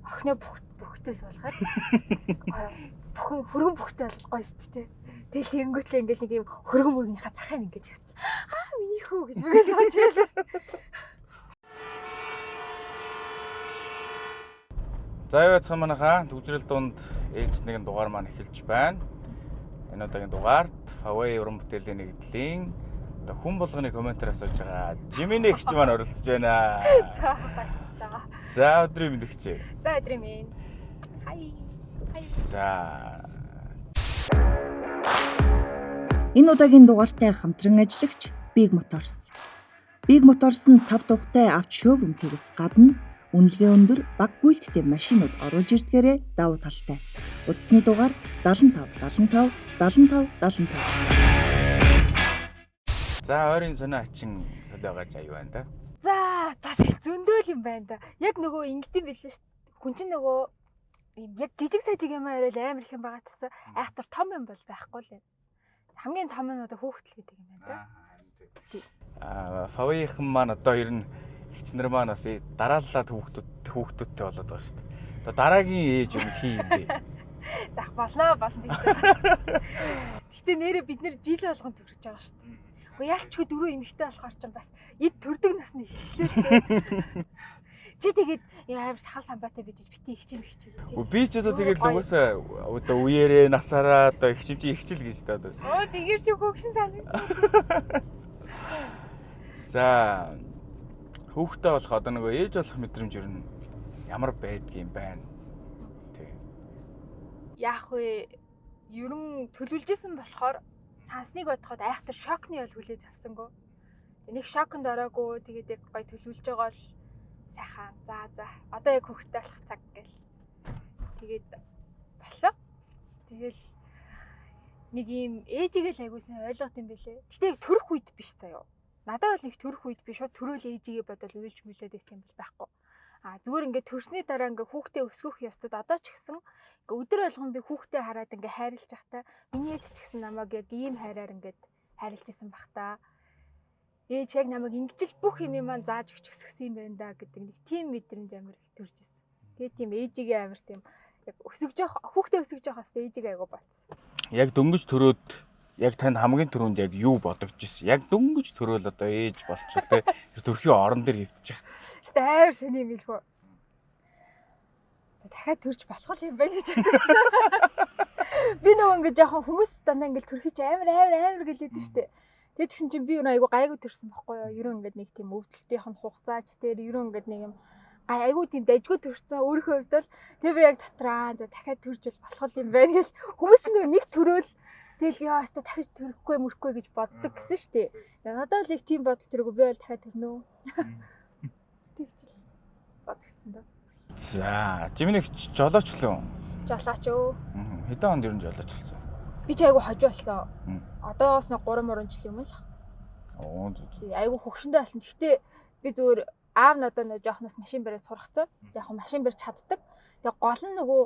Охиноо бүхтээ суулгаад гоё бүхэн хөргөн бүхтэй бол гоё шүү дээ. Тэгэл тэгэнгүүтлээ ингээл нэг юм хөргөн мөргөнийхаа захыг ингээд явцсан. Аа, миний хүү гэж би сууж байлаа. За, юу яцхан манайхаа түгжрэл дунд ээлж нэгэн дугаар маань эхэлж байна. Энэ удаагийн дугаарт Faway уран бүтээлийн нэгдлийн одоо хүн болгоны комментээр асууж байгаа Жиминий эгч маань оролцож байна. За, баярлалаа. За, өдрийн мэнд, эгч. За, өдрийн мэнд. Хай. За. Энэ удаагийн дугаартай хамтран ажиллагч Big Motors. Big Motors нь тав тухтай авто шоурум тэгээс гадна үнэлгээ өндөр, бага гүйлттэй машинууд оруулж ирдгээрээ давуу талтай. Утасны дугаар 75 75 75 75. За, ойрын сонио ачин солиогоо аюу байна да. За, та зөндөөл юм байна да. Яг нөгөө ингэдэм билээ шүү дээ. Хүн чинь нөгөө ийм яг жижиг сажиг юм яриад амар их юм байгаа чсэн айхтар том юм бол байхгүй л юм. Хамгийн том нь одоо хүүхдэл гэдэг юм байна да. Аа, Faway-хан маань одоо ер нь эгч нар маань бас дарааллаад хүүхдүүдтэй болоод байгаа шүү дээ. Одоо дараагийн ээж юм хий юм бэ? Заах болно болно гэж байна. Гэтэ нэрээ бид нэр жил болгон төрөж байгаа шүү дээ. Гэхдээ ялчгүй дөрөв эмэгтэй болохоор ч бас эд төрдөг насны хичлээ дээ. Чи тэгээд амар сахал самбаатай бижиж бити их чим их чим. Би ч одоо тэгээд угаасаа одоо үеэрээ насаараа одоо их чим чи их чил гэж та одоо. Оо, тэгэр чи хөгшин санагдав. За, хүүхдээ болох, одоо нөгөө ээж болох мэдрэмж ер нь ямар байдгийм байна? Тэг. Яах вэ? Ер нь төлөвлөжсэн болохоор сансныг бодоход айхтар шокны бол хүлээж авсангүй. Нэг шоконд ороогүй, тэгээд яг гоё төлөвлөж байгаа л сайхан. За. Одоо яг хүүхдтэй болох цаг гэл. Тэгээд болсон. Тэгэл нэг юм ээжигээ л айгуусан ойлгот юм бэлээ. Гэтэ яг төрөх үед биш заяо. Надад бол нэг төрөх үед би шууд төрөөл ээжигээ бодол уйлж мүлээд байсан юм бол байхгүй. А зүгээр ингээд төрсний дараа ингээд хүүхдээ өсгөх явцад одоо ч гэсэн ингээд өдөр болгон би хүүхдээ хараад ингээд хайрлаж байхдаа миний ээж ч гэсэн намайг яг ийм хайраар ингээд хайрлаж исэн бах та. Ээж яг намайг ингэж л бүх юм маань зааж өгч өсгсөн юм байна да гэдэг нэг тийм мэдрэмж амар их төрж исэн. Тэгээд тийм ээжигээ амар тийм яг өсөж явах, хүүхдээ өсөж явах бас ээжигээ айгу бодсон. Яг дөнгөж төрөөд яг танд хамгийн түрүүнд яг юу бодогдож ирсэн? Яг дөнгөж төрөөл одоо ээж болчихлоо те. Тэр төрхийн орон дээр хөвтчих. Гэтэ амар сони юм билгүү. За, дахиад төрж болох юм байна гэж бодсон. Би нөгөө ингээд жоохон хүмүүс дандаа ингээд төрхийч амар амар амар гэлээд штэ. Тэгээд тэгсэн чинь би юу айгу гайгүй төрсөн байхгүй юу? Ерөн ингээд нэг тийм өвдөлтийнх нь хугацаач дээр ерөн ингээд нэг юм гай айгу тийм дайжгүй төрсөн өөрийнхөө хувьд бол. Тэгээ би яг дотраа за дахиад төрж болох юм байна гэл, хүмүүс чинь нөгөө нэг төрөөл тэгэл ёо хаста дахиж төрөхгүй мөрөхгүй гэж боддог гэсэн штэ. Надад л яг тийм бодол төрөөгүй, би бол дахиад төрнө. Тэгж л бодогдсон доо. За, Жиминий эгч жолоочлоо. Жолооч өө. Хэдэн онд ер нь жолоочлсон? Би ч айгу хожуу болсон. Одоогоос нэг 3 3 жилийн өмнө л. Оо, зү зү. Айгу хөгшөндөө болсон. Гэхдээ би зүгээр аав надад нөгөө жоохноос машин бариад сургацсан. Тэг яг машин барьж чаддаг. Тэг гол нь нөгөө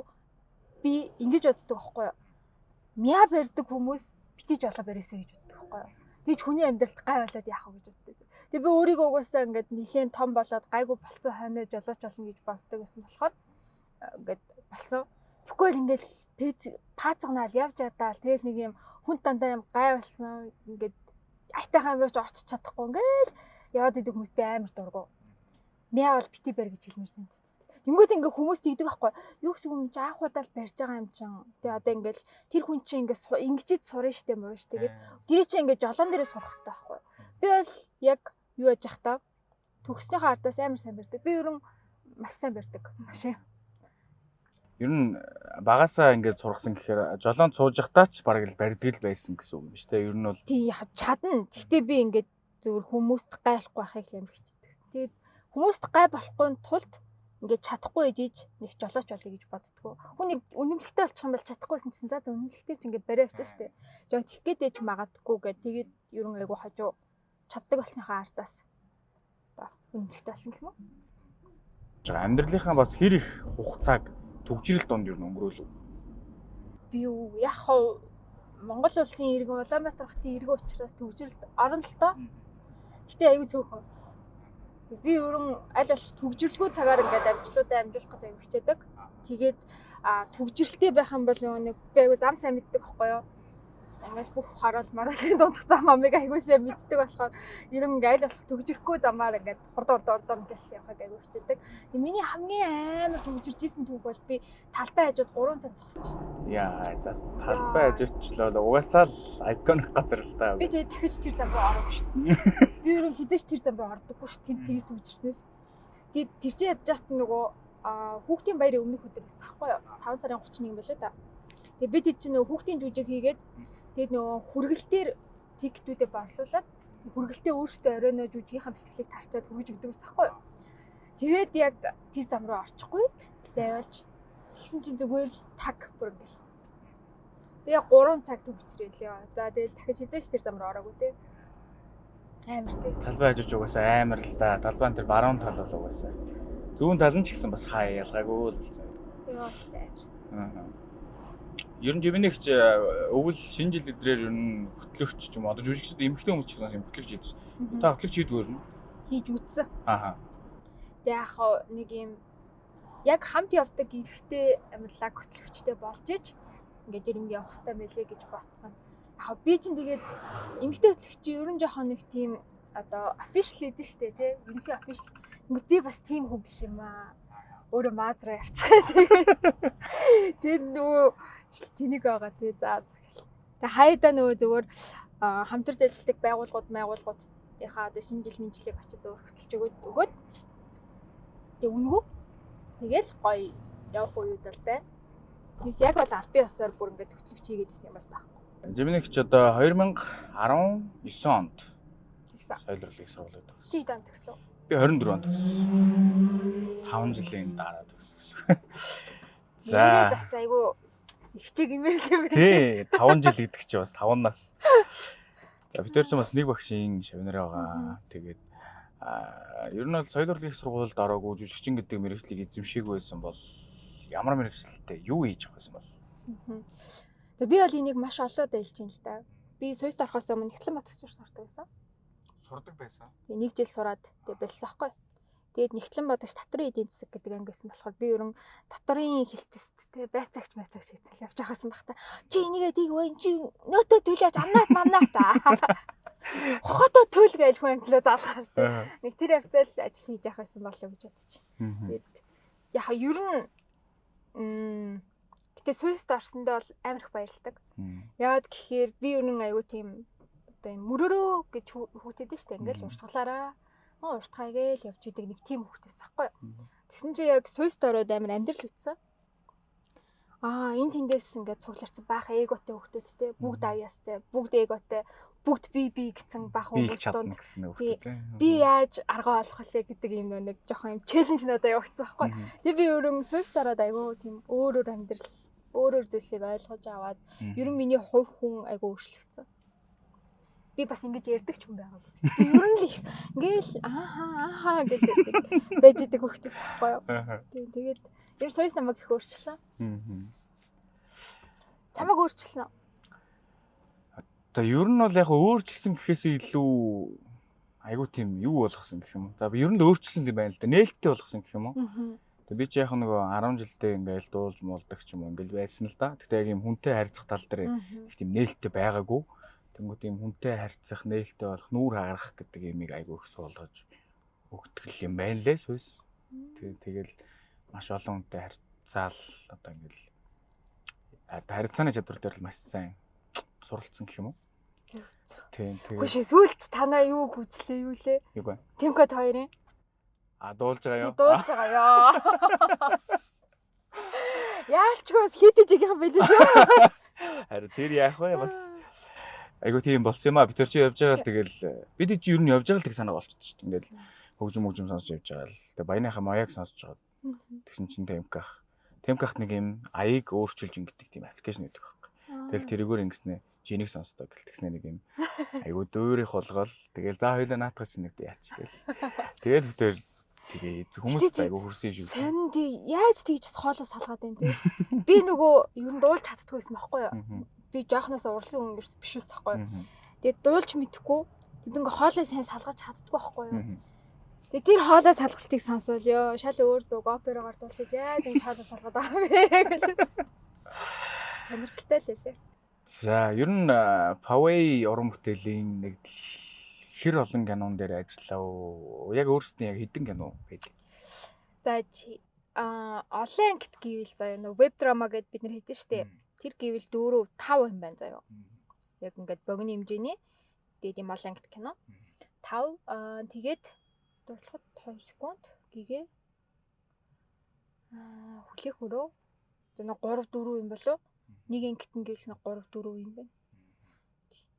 би ингэж боддог байхгүй юу? Мя барьдаг хүмүүс бити жолоо бариасаа гэж боддог байхгүй юу? Тэгж хүний амьдралд гай болоод яах вэ гэж боддог. Тэг би өөрийгөө угаасаа ингээд нилээн том болоод гайгүй болцсон хойноо жолооч болно гэж боддог байсан болохоор ингээд болсон. Тэгэхгүй л ингээл пэз паацганаал явж ядаал тэгэл нэг юм хүн дандаа юм гай болсон, ингээд айтайхан амирч орчиж чадахгүй ингээл яваад идэг хүмүүс би амар дургу. Мяа бол бити барь гэж хэлмээр санагдав. Тэнгүүд ингээ хүмүүс тэгдэг байхгүй юу гэсэн юм чи анх удаа л барьж байгаа юм чин. Тэгээ одоо ингээл тэр хүн чинь ингээ ингэчид сурна штэ мөрөн штэ тэгээд тэр чинь ингээ жолоон дээрээ сурах хэрэгтэй байхгүй. Би бол яг юу яж явах та төгснөхийн ардаас амар сайн барьдаг. Би ерөн маш сайн барьдаг машин. Ер нь багасаа ингээд сургасан гэхээр жолоонд сууж явахдаа ч бараг л барьдаг л байсан гэсэн үг юм шүү дээ. Ер нь бол тий чадна. Гэхдээ би ингээд зөвхөн хүмүүст гайлахгүй байхыг л амар хичээдэг. Тэгээд хүмүүст гай болохгүй тулд ингээд чадахгүй ээжиж нэг жолооч болъё гэж боддгоо. Хүн нэг үнэмлэхтэй болчих юм бол чадахгүйсэн чинь за үнэмлэхтэй ч ингээд бариа авчих штэ. Жоо тэгэх гээд ээж магадгүй гэд тэгээд ер нь айгу хожуу чаддаг болсныхаа ардаас одоо үнэмлэхтэй болсон гэх юм уу? Амьдралынхаа бас хэр их хугацааг түгжрэл донд ер нь өнгөрөөлөв? Би юу яг хав Монгол улсын иргэн, Улаанбаатар хотын иргэн учраас түгжрэлд орно л доо. Гэтэ айгүй цөөхөн. Би ерөн аль болох түгжрэлгүй цагаар ингээд амжилтуудаа амжуулах гэж аяг хичээдэг. Тэгээд түгжрэлтэй байх юм бол нөгөө нэг би аягүй зам сайн мэддэг байхгүй юу? Ингээл бүх харуул маруулын дундах зам амыг аягүй сайн мэддэг болохоор ерөн ингээд аль болох түгжрэхгүй замаар ингээд хурд хурд хурд гэсэн явахыг аягүй хичээдэг. Тэгээд миний хамгийн амар түгжирж исэн түүх бол би талбай хажууд 3 цаг зогсож ирсэн. Яа, за талбай хажуучлаа угаасаа л iconic газар л та. Би тэгээд дахиж тэр зам руу ороогүй шүү дээ. Би ерөн хизээч тэр зам руу ордоггүй шүү. Тэнд тэгж түгжирснээс. Тэгээд тэр чинь ядж яхад нөгөө хүүхдийн баярын өмнөх өдөр байсан байхгүй юу? 5 сарын 31 болоо та. Тэгээд бид чинь нөгөө хүүхдийн жүжиг хийгээд тэгээд нөгөө хүргэлтээр тикетүүдээ борлуулад хүргэлтээ өөртөө оройноо жүжигийнхаа бэлтгэлийг тарчаад хүргэж өгдөг гэсэн байхгүй юу? Тэгээд яг тэр зам руу орчихгүй лайвалж тэгсэн чинь зүгээр л таг бүр ингээл. Тэгээ 3 цаг төгчрээлээ. За тэгэл дахиж хизээш тэр зам руу ороогүй те. Амар те. Талбай хажууч угаасаа амар л да. Талбайн тэр баруун тал бол угаасаа. Зүүн тал нь ч гэсэн бас хаа ялгаагүй л болсон. Йоо штэ амар. Аа. Ер нь жимэнэгч өвөл шинэ жил эдрээр ер нь хөтлөгч ч юм уу одоо жүжигчд эмэгтэй хүмүүс ч гэсэн юм хөтлөгч хийдэг шин. Та хөтлөгч хийдгүү ер нь? Хийж үзсэн. Ааха. Тэгээ яг нэг юм яг хамт явдаг эрэгтэй амарлаг хөтлөгчтэй болж ич ингээд ер нь явах хэрэгтэй мэлээ гэж бодсон. Яг би чинь тэгээд эмэгтэй хөтлөгч чинь ер нь жоохон нэг тийм одоо official эдэн штэ тий. Ерөнхий official. Ингээд би бас тийм хүн биш юм аа. Өөрөө маазраа явчих. Тэгээд тэгээд нөгөө тэнэг байгаа тий. За захил. Тэгээ хайдаа нөгөө зөвөр хамтарч ажилладаг байгууллагууд майгуулгуудынхаа одоо шинэ жил минжлийг очиж зөвөр хөтөлж өгөөд тэгээ үнгүү. Тэгэл гоё явах үеуд бол байна. Тэгээс яг бол албан ёсоор бүр ингээд хөтлөгч хийгээд исэн юм бол байхгүй. Жимэнэгч одоо 2019 онд Тэгсэн. соёл урлагийн сургуулийг төгссөн. Чи дан төгслөө. Би 24 онд төгссөн. 5 жилийн дараа төгссөн. За. За. Бас айгүй бас ихчээг имэр л юм байна. Тий, 5 жил гэдэг чи бас 5 нас. За бид нар ч бас нэг багшийн шавнар байгаа. Тэгээд ер нь бол соёл урлагийн сургуульд ороогүй жүжигчин гэдэг мэргэжлийг эзэмшээгүй байсан бол ямар мэргэжилтэй юу хийж авах байсан бол? За би бол энийг маш олон удаа хэлж байна л да. Би суйст орохоос өмнө Нягтлан Батгчаар сурдаг байсан. Сурдаг байсан. Тэгээ нэг жил сураад тэгээ болсон байхгүй. Тэгээд Нягтлан Батгч татврын эдийн засаг гэдэг анги байсан болохоор би ерөн татврын хилтэст тэгээ байцаагч майцаагч гэсэн л явж байгаасан баг та. Чи энийгээ тийг вэ? Чи нөтөө төлөөч амнаат мамнаат. Хохотоо төл гэж хүн амтлаа залгаад. Нэг тэр явцал ажил хийж явах байсан болоо гэж бодчих. Тэгээд яг ер нь гэтээ суйст орсондоо бол амар их баярлдаг. Яагаад гэхээр би ер нь айгүй тийм одоо юм мөрөөрөө гэж хүүтэд нь штэ ингээл урсгалаараа уртгай гээл явж идэг нэг тийм хүүхдээс ахгүй юу. Тэгсэн чи яг суйст ороод амар амьдрал үтсэн. Аа энэ тэндээс ингээд цугларсан баахан эготой хүүхдүүдтэй бүгд авьяастай, бүгд эготой, бүгд би би гэсэн баахан Би хүмүүс дунд гэсэн хүүхдүүд. би яаж аргаа олох вүлээ гэдэг юм нэг жоохон юм челленж надад явагдсан байхгүй. Тэгээ би өөрөө суйст ороод айгүй тийм өөр өөр амьдрал, өөр өөр зүйлсийг ойлгож аваад ер нь миний хувь хүн айгүй өөрчлөгдсөн. Би бас ингэж ярьдаг ч хүн байгаагүй. Би ер нь л их ингээл ааха ааха гэж ярьдаг байж идэг хөхтөөс ахгүй юу. Тийм тэгээд ер нь соёс намайг их өөрчилсөн. Чамайг өөрчилсөн. За ер нь бол яг өөрчилсөн гэхээсээ илүү айгүй тийм юу болгосон гэх юм уу. За би ер нь л өөрчилсөн юм байна л да. Нээлттэй болгосон гэх юм уу. Тэгээ би чи яг нөгөө 10 жилдээ ингээл дуулж муулдаг ч юм уу ингээл байсан л да. Гэтэ яг юм хүнтэй харьцах тал дээр их тийм нээлттэй байгаагүй. Тэнгүүт юм хүнтэй харьцах, нээлттэй болох, нүүр хагарах гэдэг юмыг айгүй их суулгаж өгдөг юм байна лээ сүйс. Тэгэл маш олон хүнтэй харьцаал одоо ингээл харилцааны чадвар дээр л маш сайн суралцсан гэх юм уу? Зөв зөв. Тийм Үгүй тэгээд шээ сүүлд танаа юу гүзлээ юу лээ? юу вэ? Тимкод хоёрын. А дуулж байгаа юу? Дуулж байгаа ёо. Яалчгүй бас хит жигийнхэн байлээ шүү. Харин тэр яах вэ? Бас айгуу тийм болсон юм а. Бид тэр чи явж байгаа л тэгэл бид чи ер нь явж байгаа л тэг санаа болчихсон шүү дээ. Ингээл хөгжим хөгжим сонсож явж байгаа л. Тэгээ баяныхаа маяг сонсож байгаа. Тэгсэн чинь Темках. Темкахт нэг юм аяыг өөрчилж ингэдэг тийм аппликейшн өгдөг байхгүй. Тэгэл тэрүүгээр ингэснэ чи энийг сонсдоо гэл тэгснэ нэг юм айгуу дөөрих болгоол. Тэгэл за хоёлаа наатах чинь нэг яач гэл. Тэгэл бид тэр тэгээ хүмүүс айгуу хөрсөн юм шиг. Сонь тий яаж тэгж хоолоо салгаад байна тий. Би нөгөө ер нь дуулж чаддгүй байсан байхгүй юу? Би жоохноос урлагийн хүн ерөөс биш байсан байхгүй юу? Тэгээд дуулж мэдэхгүй. Тэг би ингээ хоолой сайн салгаж чаддгүй байхгүй юу? Тэгээ тэр хоолой салгалтыг сонсвол ёо шал өөр дууг операгаар дуулчих яаж ингэж хоолой салгаад байгаа юм бэ гэж. Сонирхолтой л лээ. За, ер нь Paway уран бүтээлийн нэгдэл хэр олон кинон дээр ажиллав? Яг өөрсдийн яг хэдэн кино байдаг? За чи олон ангит гэвэл заяа нөө веб драма гэд бид нар хийдэж штэ. Тэр гэвэл 4 5 юм байна заяа. Яг ингээд богино хэмжээний тэгээд юм олон ангит кино. 5 тэгээд дурлахад 2 секунд гэгээ хүлээх өрөө. За нэг 3 4 юм болов. Нэг ангит нь гэвэл нэг 3 4 юм байна.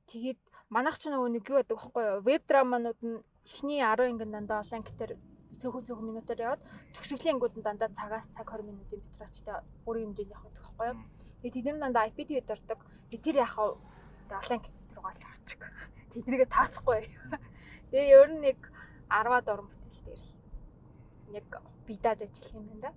Тэгээд манайх ч нөгөө нэг юу байдаг байхгүй юу? Веб драманууд нь эхний 10 ангин дандаа олон ангитаар цөөхөн цөөхөн минутаар яваад төгсгөлийн ангиуд нь дандаа цагаас цаг 20 минутын метрачтай бүрийн хэмжээнд явах гэдэг байхгүй юу? Тэгээд тэд нар дандаа IPTV-д ордог. Тэгээд тэр яхав олон ангит руугаа л орчих. Тэднийгээ тооцохгүй. Тэгээ ер нь нэг 10-аад уран бүтээл дээр л яг бие дааж ажилласан юм байна да.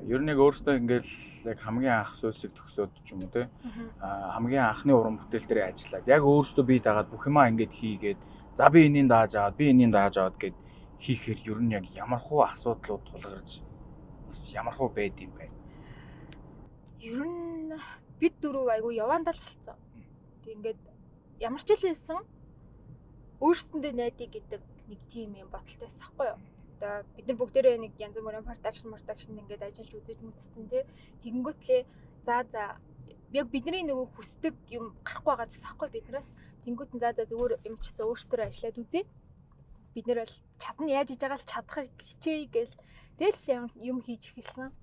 Ер нь яг өөрсдөө ингээл яг хамгийн анх суйсыг төгсөөд ч юм уу те хамгийн анхны уран бүтээл дээр ажиллаад яг өөрсдөө бие дагаад бүх юмаа ингээд хийгээд за би энийн дааж аваад би энийн дааж аваад гэд хийхээр ер нь яг ямархуу асуудлууд тулгарч бас ямархуу байд юм бэ? Ер нь бид дөрөв айгу яваандаа л болцсон. Тэг ингээд ямар ч л хэлсэн өөрсдөндөө найдаа гэдэг нэг тийм юм бодолтой байсан хгүй юу? Одоо бид нар бүгдээрээ нэг янз бүрийн production ингээд ажиллаж үзэж мүтцэн тий. Тэгэнгүүтлээ за яг бидний нөгөө хүсдэг юм гарахгүй байгаа гэсэн хгүй биднээс. Тэнгүүт нь за зүгээр юм чигсэн өөрсдөө ажиллаад үзье. Бид нэр бол чадна, яаж хийж байгаа л чадах хичээе гээл тэгэл юм хийж эхэлсэн.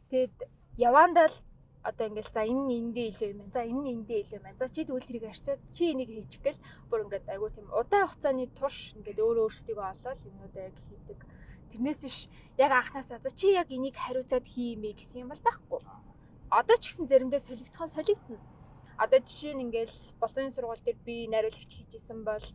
Тэгээд яваандаа л одоо ингээл за энэ нь эндээ илүү юм байна. За энэ нь эндээ илүү юм байна. За чи тэгвэл тэрийг арчаад чи энийг хийчих гээл бүр ингээд айгуу тийм удаан хугацааны турш ингээд өөрөө өөрсдийгөө олоод юмнуудаа яг хийдэг. Тэрнээс биш яг анханасаа за чи яг энийг хариуцаад хиймээ гэсэн юм бол байхгүй. Одоо ч гэсэн заримдаа солигдохон солигдоно. Одоо жишээ нь ингээл болцооны сургууль дээр би найруулагч хийж исэн бол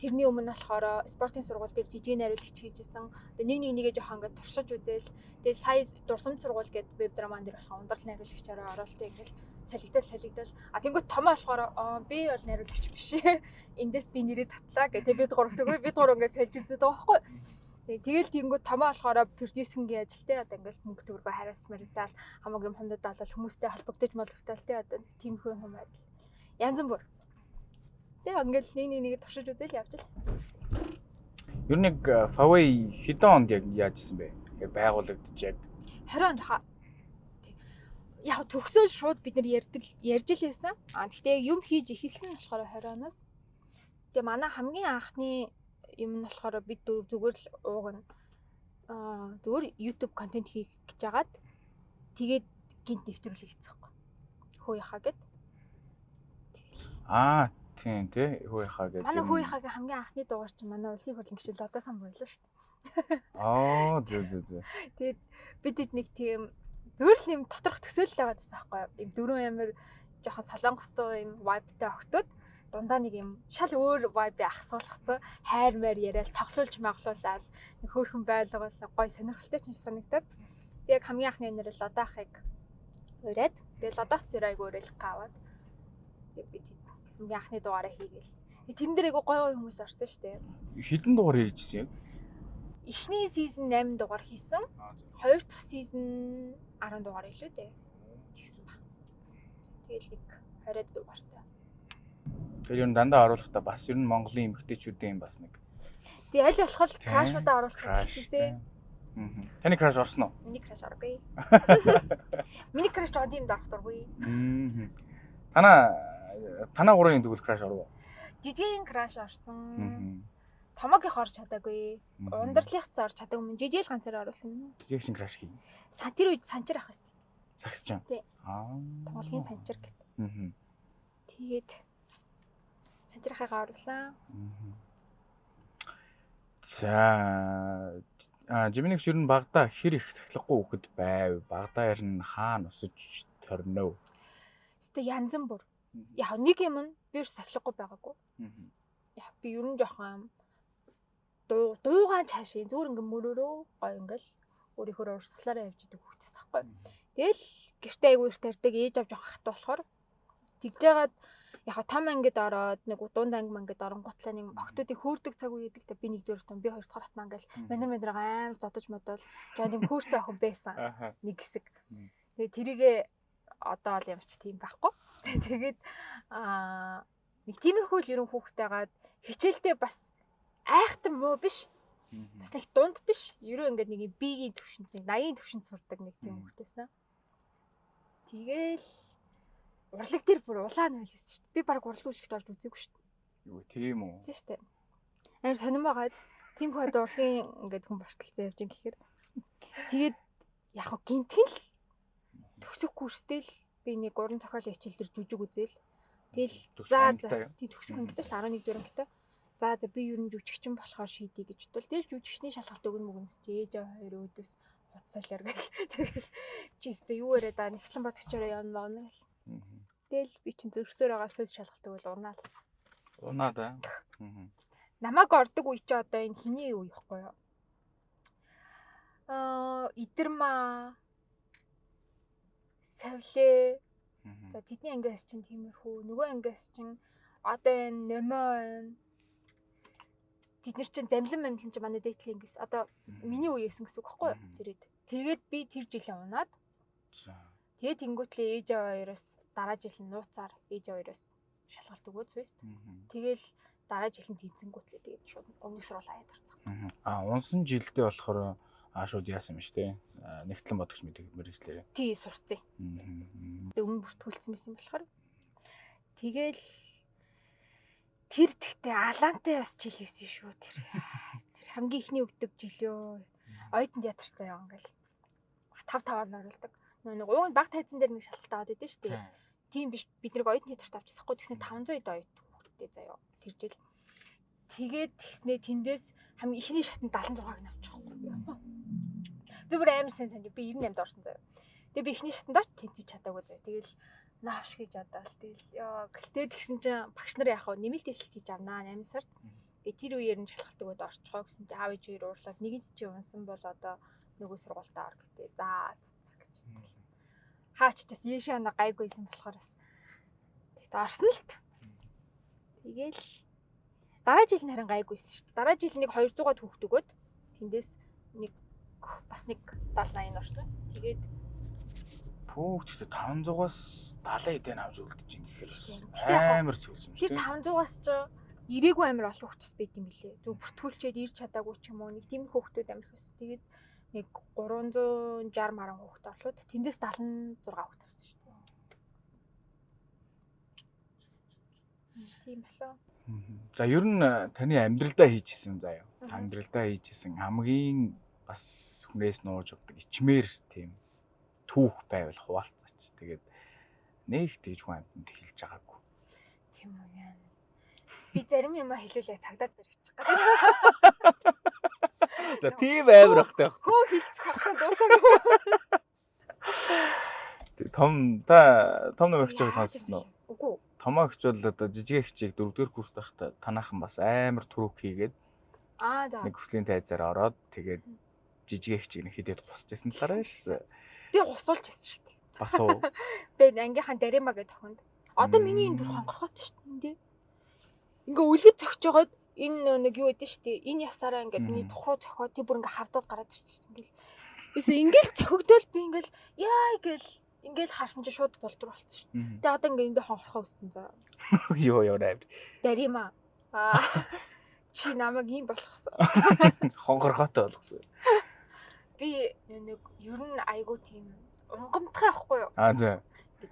тэрний өмнө болохоор спортын сургууль дээр жижиг найруулагч хийж исэн. Одоо нэг нэг нэгээ жоохон ингээд туршиж үзээл. Тэгээд сая дурсамж сургууль гэдэг веб драман дээр болохоор ундрал найруулагчаараа оролттой ингээл солигдол. А тэнгуут томоо болохоор би бол найруулагч биш ээ. Эндээс би нэрээ татлаа гэх. Тэгээд бид гурав тэгвэл бид гурав ингээд сольж үзээд байгаа байхгүй. Тэгэл тэнгуут томоо болохоор продюсингийн ажилтай одоо ингээл мөнгө төгрөгөө хараасч марицаал хамаагүй юм хондод олол хүмүүстэй холбогдож молбогдоол те одоо нэг тиймэрхүү юм байдал. Янз бүр. Тэгээ ингээл нэг нэг нэг туршиж үзэл явж л. Ер нь яг Faway хэдэн онд яг яажсэн бэ? Яг байгуулагдаж яг 20 онд хаа. Яг төгсөөл шууд бид нар ярьж л байсан. А тэгтээ юм хийж эхэлсэн нь болохоор 20 оноос. Тэгээ манай хамгийн анхны юм нь болохоор бид дөрөв зүгээр л ууг нь зүгээр YouTube контент хийх гэж хагаад тэгээд гинт нэвтрүүлэг хийсэн байхгүй. Хөө яхаа гэд. Аа тийм тий хөө яхаа гэж. Манай хөө яхаагийн хамгийн анхны дугаар чинь манай улсын хурлын гишүүн Лодосон буйлаа шүү дээ. Аа зөө. Тэгээд бид хэд нэг тийм зүгээр л юм доторх төсөөлөл аваад байсан байхгүй юу. Им дөрөв амир жоохон солонгостуу юм vibe-тай октод дундаа нэг юм шал өөр vibe ахсуулгацсан хайр майр яриад тоглуулж маглуулаад нэг хөөрхөн байлгуул гой сонирхолтой ч юм санагдаад. Тэг яг хамгийн анхны өнөр Лодоохыг ураад тэгээ Лодоох зэрэг айгу уриалах аваад тэг бид хамгийн анхны дугаараа хийгээл. Тэг тэрэн дээр айгу гой гой хүмүүс орсон шүү дээ. Хэдэн дугаар хийжсэн юм? Эхний сизон 8 дугаар хийсэн. Хоёр дахь сизон 10 дугаар илүү дээ. Тэгсэн баг. Тэгэл нэг 20 дугаартай. Тэгээд ер нь дандаа оруулахдаа бас ер нь Монголын эмэгтэйчүүдийн бас нэг. Тэг аль болох л крашуудаа оруулах гэж хичээсэн. Таны краш орсон уу? Миний краш ороогүй. Миний краш жоо тийм орох дургүй. Танаа гурвын тэгвэл краш оров уу? Жижигэн краш орсон. Томоогийнх орж чадаагүй. Ундралынх ч орж чадаагүй юм. Жижиг л ганцаараа оруулсан юм уу? Жижиг шин краш хий. Тэр үед санчир ах байсан. Сагсч. Тий. Тунгалгийн санчир гэт. Тэгээд санчирхайгаа оруулсан. За Жиминикс ер нь багада хэр их сахилахгүй хөхөд байв. Багада ер нь хаана өсөж торнов? Гэтэ янз бүр. Яг нэг юм нь би сахилахгүй байгаагүй. Яг би ер нь жоохон дуугаан цаашийн зүгээр ингээ мөрөөрөө гоё ингээл өөрийнхөө урсгалаараа явж идэг хүүхдээс аахгүй. Тэгэл гэртээ айгүй их тарьдаг, ээж авч жоохон хат болохоор тэгж жагаад Яг том ангид ороод нэг дунд анги мангид оронгуутлаа нэг охтуудыг хөөрдөг цаг үе гэдэг. Би нэгдүгээр том, би хоёрдугаар хатмаа ингээл манер амар зодож модол жоо тийм хөөрцөн охин байсан. Нэг хэсэг. Тэгээ тэрийгээ одоо л ямар ч тийм байхгүй. Тэгээд нэг тиймэрхүү л ерөн хүүхдтэйгаад хичээлдээ бас айхтар муу биш. Бас нэг дунд биш. Ерөн ингээд нэг биеийн төвшөнд нэг 80-ийн төвшөнд сурдаг нэг тийм хүүхдтэйсэн. Тэгээл урлаг дээр бүр улаан хөл хийсэн шүү дээ. Би баг урлаг үшигт орж үзээгүй шүү дээ. Юу тийм үү? Тийм шүү дээ. Амар сонирн байгааз. Тийм хөө одоо урлагийн ингээд хүн барталцсан явж ин гэхээр. Тэгээд яг хөө гинтхэн л төгсөх курстэй л би нэг уран зохиолын хичээл дээр жүжиг үзээл. Тэгэл за за тийм төгсөх ангитай шүү дээ 11 дэх ангитай. За за би ер нь жүжигчин болохоор шийдье гэж бодвол тэгэл жүжигчний шалгалт өгнө мөгнөс чи ээж аваа хоёр өөдөөс хуц солиор гэл. Тэгэл чи өстө юу яриад аа нэгтлэн бодгчороо явна маа гэл. Тэгэл би чин зөрсөөр байгаа сүйс шалгалт өгвөл унаал. Унаа да. Намайг ордог үе чи одоо энэ хиний үе ихгүй юу? Идэрмаа савлээ. За тэдний ангиас чинь тиймэрхүү, нөгөө ангиас чинь одоо энэ нөмөө байна. Тэд нар чинь замлан мамлан чинь манай дээдлийн ангиас одоо миний үеэсэн гэсэн үг байхгүй юу? Тэрэд. Тэгээд би тэр жилээ унаад. За. Тэгээд тэнгуүтлээ ээж аваа хоёроос дараа жил нь нууцаар ээж аваа хоёроос шалгалт өгөөд сүйст. Тэгэл дараа жил нь тэнцэнгүүтлээ тэгээд шууд өмнөх сургууль хаяад орсон. Аа унсан жилдээ болохоор шууд яасан юм шүү дээ. Нэгтлэн бодогч мэдээ мэргэжлээрээ. Тий сурцсан. Тэгээ өмнө бүртгүүлсэн байсан болохоор. Тэгэл тэр тэгтээ алаантай бас жил хийсэн шүү тэр. Тэр хамгийн ихний өгдөг жил ёо. Оюутан театр заяа ингээл 5-5-аар нь оруулдаг. Нэг уг нь баг тайзан дээр нэг шалгалт аваад идэв шүү дээ. Тийм биш бид нэг оюутан театрт авчихсан хгүй тэгснэ 500 хэд оюут хүүхдтэй заяа тэр жил. Тэгээд тэгснэ тэндээс хамгийн ихний шатанд 76-г нь авчихгүй. Би бүр амар сайн санаж би 98-д орсон заяа. Тэгээ би ихний шатанд орч тэнцэж чадаагүй заяа. Тэгэл ноош гэж бодоол тэгэл ёо гэлтэй тэгсэн чинь багш нар яг хав нэмэлт эсэлт хийж авнаа 8 сард. Тэгээ тэр үеэр нь шалгалт өгөөд орчихоо гэсэн чинь аав ээж хоёр уурлаад нэг нь чи унсан бол одоо нөгөө сургуультаа ор гэтээ. За гэж бодлоо. Хаач ч бас ийшээ оноо гайгүйсэн болохоор бас тэгт орсон л т. Тэгэл дараа жил нь харин гайгүйсэн шүү дээ. Дараа жил нэг 200-аад хүүхд өгөөд тэндээс нэг бас нэг 70 80 орсон. Тэгээд Пүүх гэхдээ 500-аас 70 эдэн авч үлдэж ин гэхээр бас амар цөлсөн шүү дээ. Тэр 500-аас ч ирээгүй амар олон хүүхдс байт юм билээ. Зүг бүртгүүлчээд ирж чадаагүй ч юм уу нэг тийм хүүхдүүд амар их байсан. Тэгээд нэг 360 маран хүүхд орлоод тэндээс 76 хүүхд авсан шүү дээ. Тийм болсон. За ер нь таны амьдралдаа хийжсэн заяа. Амьдралдаа хийжсэн хамгийн бас хүнээс нууж авдаг ичмэр тийм түүх байвал хуваалцаач. Тэгээд нэг тэгж хүн амьтанд хэлж байгаагүй. Тийм үү яа. Би зарим юм хэлвэл яг цагдаад баригдчих гээд. За тийм амар ахтай байх. Хөө хилцэх хугацаа дуусаагүй. Том та том нэг охичийг сонссон уу? Үгүй. Томоо охич бол одоо жижиг охичийг дөрөвдүгээр курст байхдаа танаахан бас амар түрүүк хийгээд аа за нэг хүслийн тайзаар ороод тэгээд жижиг охичийг нэг хидэд гусч байсан талаараа шээ. Би гусуулж ирсэн шүү дээ. Бас уу. Би ангийнхаа Дарима гэдэг тохинд. Одоо миний энэ бүр хонхорхот шүү дээ. Ингээ үлгэд зөгч жагаад энэ нэг юу гэдэг шүү дээ. Энэ ясаараа ингээд миний тухруу зохиод тэг бүр ингээ хавдаад гараад ирсэн шүү дээ. Ингээл Эсвэл ингээл цохигдвол би ингээл яа гэл ингээл харсан чи шууд болдор болцсон шүү дээ. Тэгээ одоо ингээ эндээ хонхорхоо өссөн заа. Йоо ёо амар. Дарима. Аа чи намайг ийм болгосон. Хонхорхоотой болгосон. Би нэг ер нь айгуу тийм унгамтгай байхгүй юу? Аа зөө.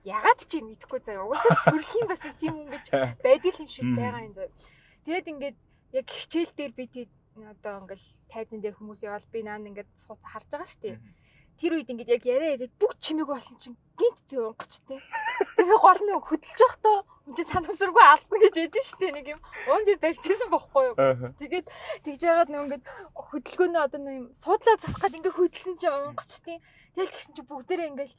Ягаад ч юм мэдэхгүй заяа. Угаасаа төрөлхийн бас нэг тийм хүн гэж байдаг юм шиг байгаа юм заяа. Тэгээд ингээд яг хичээл дээр би тий одоо ингээл тайзан дээр хүмүүс яваал би наан ингээд сууц харж байгаа шүү дээ. Тэр үед ингээд яг яриа яриад бүгд чимээг болсон чинь гинт би унгачтэй. Тэгээ би гол нь хөдөлж явахдаа хүн чинь санамсаргүй алдна гэж байдэн шүү дээ. Нэг юм уун би барьчихсан бохгүй юу. Тэгээд тэгж яагаад нэг ингээд хөдөлгөөнөө одоо нэг юм суудлаа засах гад ингээд хөдөлсөн чинь унгачтэй. Тэгэл тэгсэн чинь бүгдээрээ ингээд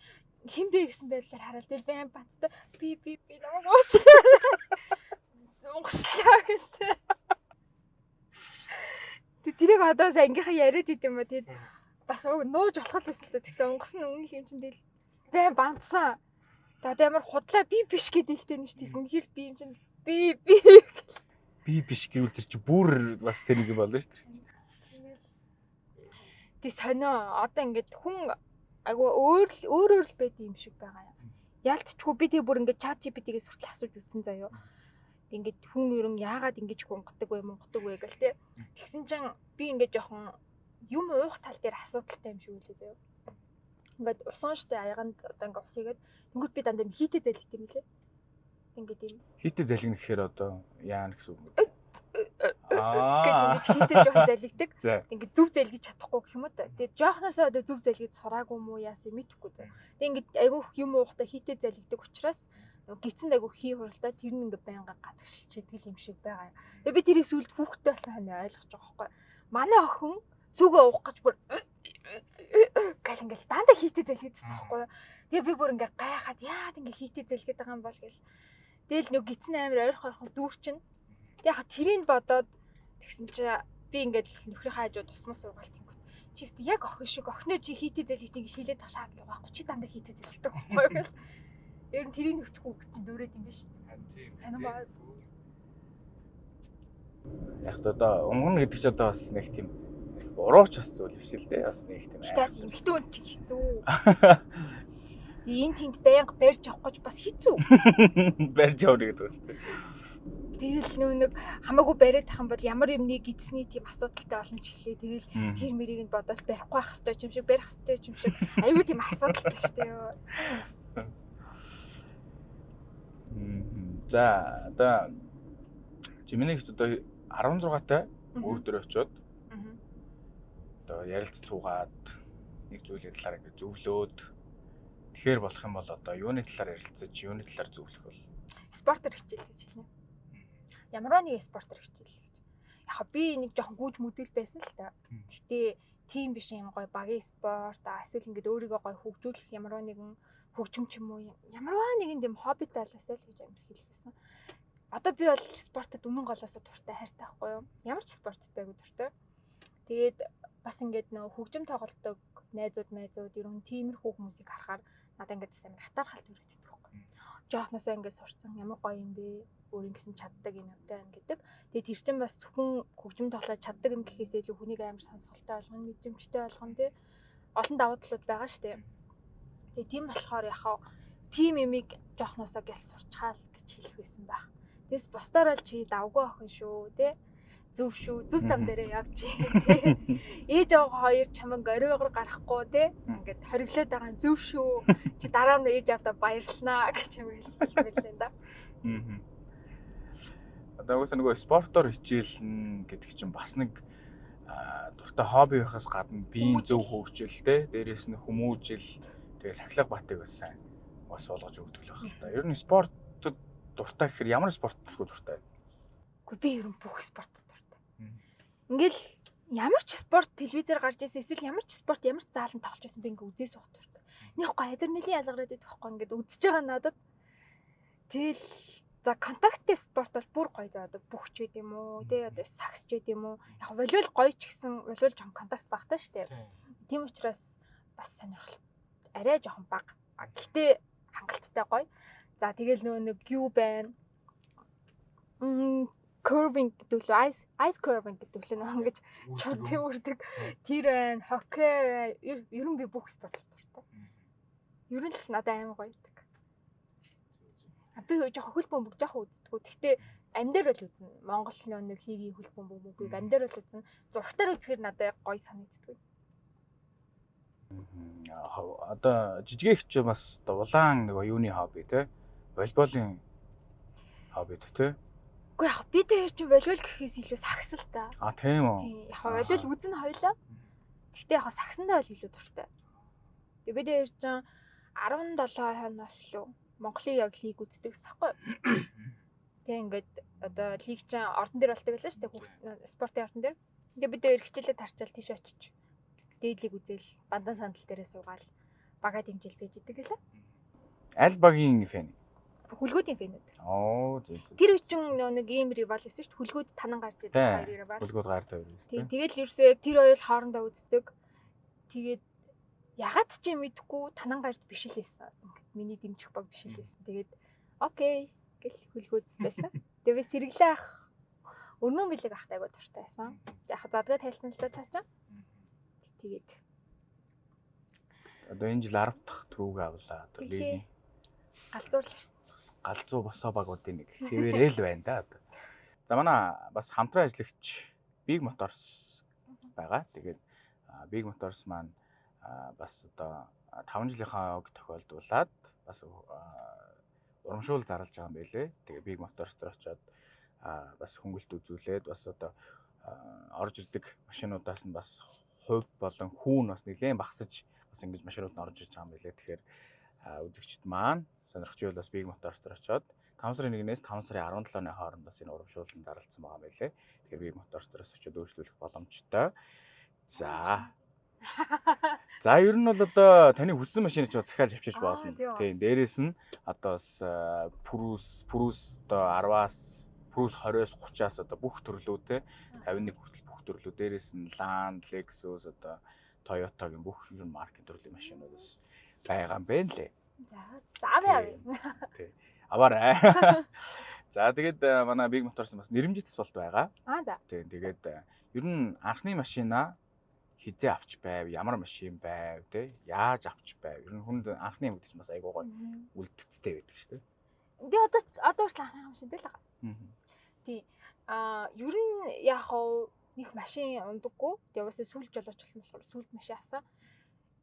хэн бэ гэсэн байдлаар хараад тэгэл би аим бацтай би би би намайг уушлаа. Унгацлаа гэдэг. Тэг тэрийг одоо бас ангийнхаа яриад идэм ба тэгээд бас нууж болох л байсан л да. Тэгтээ унгасан үнэн л юм чинь тэгэл байн бандсан. Тэгээ одоо ямар худлаа би биш гэдэлтэй нь шүү дээ. Үнэхээр би юм чинь би Би биш гэвэл тэр чи бүр бас тэр нэг юм болно шүү дээ. Тэг сонио одоо ингээд хүн айгу өөр л өөр өөр л байд юм шиг байгаа юм. Ялтчгүй би тэг бүр ингээд чат GPT-гээс хүртэл асууж үзсэн заяо. Тэг ингээд хүн ер нь яагаад ингэж хунгадаг вэ, мунгадаг вэ гэл те. Тэгсэн чинь би ингээд жоохон юм уух тал дээр асуудалтай юм шиг үлээ заяо. Ингээд усан штэ аяганд одоо ингээд ус игээд тэнгүүт би дандаа юм хийтэй зэлгэх юм лээ. Ингээд юм Хийтэй залгина гэхээр одоо яана гэсэн үг юм. гэж ингэж хийтэй жоохон залгидаг. За. Ингээд зөв залгиж чадахгүй гэх юм уу та. Тэгээ жоохносоо одоо зөв залгиж сураагүй мүү яасан мэдэхгүй зав. Тэгээ ингээд айгүйх юм уухтай хийтэй залгидаг учраас гидсэнд айгүй хий хуралтай тэр нь ингээд байнга гадагшилж идэг юм шиг байгаа юм. Тэгээ би тэрийг сүлд хүүхдтэй болсон хань ойлгож байгаа байхгүй. Манай охин сүгэ уух гэж бүр гал ингээд дандаа хийтэй залгижсэн байхгүй юу. Тэгээ би бүр ингээд гайхаад яад ингээд хийтэй залгиад байгаа юм бол гэл. Тэгэл нөгөө гидсэн амар ойрхон ойрхон дүүрчин. Тэг яг тэрийг бодоод тэгсэн чи би ингээд л нөхрийнхээ хажууд тусмаа суугаал тэнгүүт. Чи өстө яг охин шиг охиноо чи хийтэй зэлгэж ингэж хилээд тах шаардлага байхгүй. Чи дандаа хийтэй зэлгдэг байхгүй юу гэл. Ер нь тэрийг нөхдөхгүй хүүхэд чинь дүүрээд юм биш үү? Сонин баас. Яг л одоо унгана гэдэг чи одоо бас нэг тийм нэг бурууч бас зүйл биш л дээ. Бас нэг тийм. Гэтэ бас эмхтэн үн чи хэцүү. Тэгээ энэ тэнд байнга барьж авах гэж бас хэцүү. Барьж явна гэдэг ба шүү дээ. Тэгэл нөө нэг хамаагүй бариад тах юм бол ямар юмны гидсний тийм асуудалтай олон ч хэлээ. Тэгэл тэр мэрийг нь бодоод барихгүй байх хэвээр юм шиг, барих хэвээр юм шиг айгүй тийм асуудалтай шүү дээ. Ёо. За одоо Жиминий их одоо 16 тай өөр дөр очиод одоо ярилц цуугаад нэг зүйлийн талаар ингээд зөвлөөд тэгэхээр болох юм бол одоо юуны талаар ярилцаж, юуны талаар зөвлөх вэ? Спортоор хичээл гэж хэлнэ. Ямар нэг спортоор хичээл гэж. Яг би нэг жоохон гүйж мүдэл байсан л та. Гэтэ тийм биш юм гоё багийн спорт эсвэл ингээд өөрийгөө гоё хөгжүүлэх ямар нэгэн хөгжим ч юм уу ямар нэгэн тийм хоббитой болоосай л гэж амар хэлэх гэсэн. Одоо би бол спортод үнэн голоосоо дуртай хайртай байхгүй юу? Ямар ч спортод байгуу дуртай. Тэгээд бас ингээд нөө хөгжим тоглодог найзууд майзууд ер нь тиймэрхүү хүмүүсийг харахаар надад ингээд бас амар хатаархал төрөгддөг байхгүй юу? Жоохносоо ингээд сурцсан ямар гоё юм бэ? Өөр ингэсэн чаддаг юм юмтай байна гэдэг. Тэгээд тэр чинь бас зөвхөн хөгжим тоглож чаддаг юм гэхээс илүү хүнийг амар сонсголтой болгоно, мэдрэмжтэй болгоно тий. Олон давуу талууд байгаа шүү дээ. Тэгээд тийм болохоор яхаа тийм юмыг жоохносоо гэс сурчхаал гэж хэлэх байсан байх. Тэгээс бусдаар бол чи давгүй охин шүү тий. Зөв шүү. Зөв зам дээрээ явж тий. Ээж аваа хоёр чамаг оройгоор гаргахгүй тий. Ингээд хориглоод байгаа нь зөв шүү. Чи дараа нь ээж авдаа баярлнаа гэж юм хэлмээр л да. Одоо угаасаа нөгөө спортоор хичээлнэ гэдэг чинь бас нэг дуртай хобби байхаас гадна биеийн зөв хөгжил те, дээрээс нь хүмүүжил, тэгээ сахилга батыг бас сайн бас суулгаж өгдөг л байх л та. Ер нь спортод дуртай гэхээр ямар спорт төлхөө дуртай? Үгүй би ер нь бүх спортод дуртай. Ингээл ямар ч спорт телевизээр гарч ирсэн эсвэл ямар ч спорт ямар ч заалан тоглож байсан би ингээ үзээ суух дуртай. Нэг гоо адреналин ялгараад идэх байхгүй ингээд үзэж байгаа надад. Тэгэл за контакттэй спорт бол бүр гоё заа одоо бөхч байд юм уу тий одоо сакс ч байд юм уу. Яг волейбол гоё ч гэсэн волейбол жоохон контакт багтаа штэ. Тийм учраас бас сонирхол арай жоохон бага. Гэхдээ хангалттай гоё. За тэгэл нөгөө нэг юу байна? Curving гэдэг лөө ice curving гэдэг лөө нөгөө ингэж чод үрдэг. Тэр байна, хоккей байна. Ер нь би бүх спортод дуртай. Ер нь л надад амар гоё байдаг. Би жоохон хөл бөмбөг жоохон үздэггүй. Гэхдээ амь дээр бол үзнэ. Монгол нэг лигийн хөл бөмбөг мөгийг амь дээр бол үзнэ. Зургатаар үзэхээр надад гоё санагддаг. Одоо жижигэгч бас улаан нэг юуны хобби те, волейболын хобби те. Үгүй яг бид хоёр чинь волейбол гэхээс илүү сагс л та. А тийм үү. Тийм. Яг волейбол үзнэ хоёлаа. Гэхдээ яг сагсандаа бол илүү дуртай. Тэгээ бид хоёр чинь 17 хоног лөө Монголын яг лиг үздэг гэсэн байхгүй. Тэг ингээд одоо лиг чинь ордон дээр болдог лээ шүү дээ. Спортын ордон дээр. Тэгээ бид хоёр хичээлээ тарчаал тийш очиж дээд лиг үзэл бандан сандал дээрээ суугаал бага дэмжил байж идэг лээ. Аль багийн фэн? Хүлгүүдийн фэнүүд. Оо зөв зөв. Тэр үе чинь нөө нэг ийм ривал байсан шүү дээ. Хүлгүүд танан гарч идэг хоёр ривал. Хүлгүүд гар тавь байсан. Тийм. Тэгэл ерөөсөө тэр хоёр хоорондоо үздэг. Тэгээд Ягаад ч юм мэдэхгүй танан гарт биш л байсан. Ингээд миний дэмжих баг биш л байсан. Тэгээд окей гэл хүлгүүд байсан. Тэгээ би сэргэлээ ах өрнөө бэлэг ахтай айгуу дуртай байсан. Яг задгаа тайлцсан л да цаачаа. Тэгээд Одоо энэ жил 10 дахь түрүүг авлаа. Одоо Тэглээ. лигийн галзуурлаа шүү дээ. бас галзуу босоо багуудын нэг хэвээрэл байна да одоо. За манай бас хамтран ажиллагч Big Motors байгаа. Тэгээд Big Motors маань бас одоо 5 жилийнхаа ог тохиолдуулаад бас урамшуул зарлж байгаа юм байлээ. Тэгээ Big Motors дээр очиод бас хөнгөлт үзүүлээд бас одоо орж ирдэг машинуудаас нь бас хувь болон хүүн бас нэлээд багасж бас ингэж машинууд нь орж ирж байгаа юм байлээ. Тэгэхээр үзэгчд маань сонирхч байвал бас Big Motors дээр очиод 5 сарын 1-ээс 5 сарын 17-ны хооронд бас энэ урамшуулсан зарласан байгаа юм байлээ. Тэгэхээр Big Motors дээрээс очиод өөрчлөх боломжтой. За. За ер нь бол одоо таны хүссэн машиныг ч бас захиалж авчирч болно. Тийм үү. Тийм, дээрээс нь одоо бас Prius одоо 10-аас Prius 20-оос 30-аас одоо бүх төрлөө те 51 хүртэл бүх төрлөө дээрээс нь Land, Lexus одоо Toyota-гийн бүх ер нь маркийн төрлийн машинууд бас байгаа юм байна лээ. За за авъя авъя. Аваарай. За тэгээд манай Big Motors бас нэрэмжит асуулт байгаа. Аа за. Тийм, тэгээд ер нь анхны машина хизээ авч байв, ямар машин байв, тэ яаж авч байв? Ер нь хүнд анхны юм гэдэг чинь бас айгуу гоё үлдгэцтэй байдаг шүү дээ. Би одоо хүртэл анхны машин дээр л байгаа. Аа ер нь яг хав нэг машин ундаггүй. Тэгээ угаасаа сүүлд жолоочлсон болохоор сүүлд машин авсан.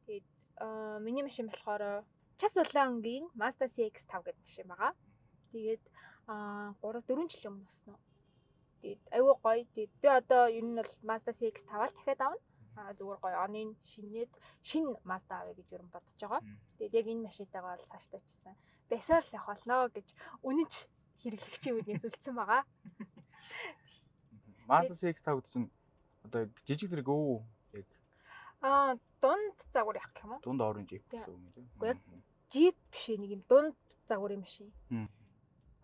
Тэгээд миний машин болохоор час улаан өнгийн Mazda CX-5 гэдэг машин байгаа. Тэгээд 3 4 жилийн өмнө өснө. Тэгээд айгүй гоё. Тэгээд би одоо ер нь бол Mazda CX-5 л дахиад авна. Аа зүгээр гоё оны шинээд шинэ Mazda авъя гэж ер нь бодож байгаа. Тэгээд яг энэ машинтайгаа бол цаашдаа чсэн. Бясаар л явах болно гэж үнэнч хэрэглэгчийн үднээс үлдсэн байгаа. Mazda CX-5 гэдэг чинь одоо жижиг зэрэг өө яг Аа дунд загвар явах гэх юм уу? дунд орон джип Тийм. гэсэн үг юм тийм. Үгүй яг Jeep биш ээ, нэг юм дунд загварын машин.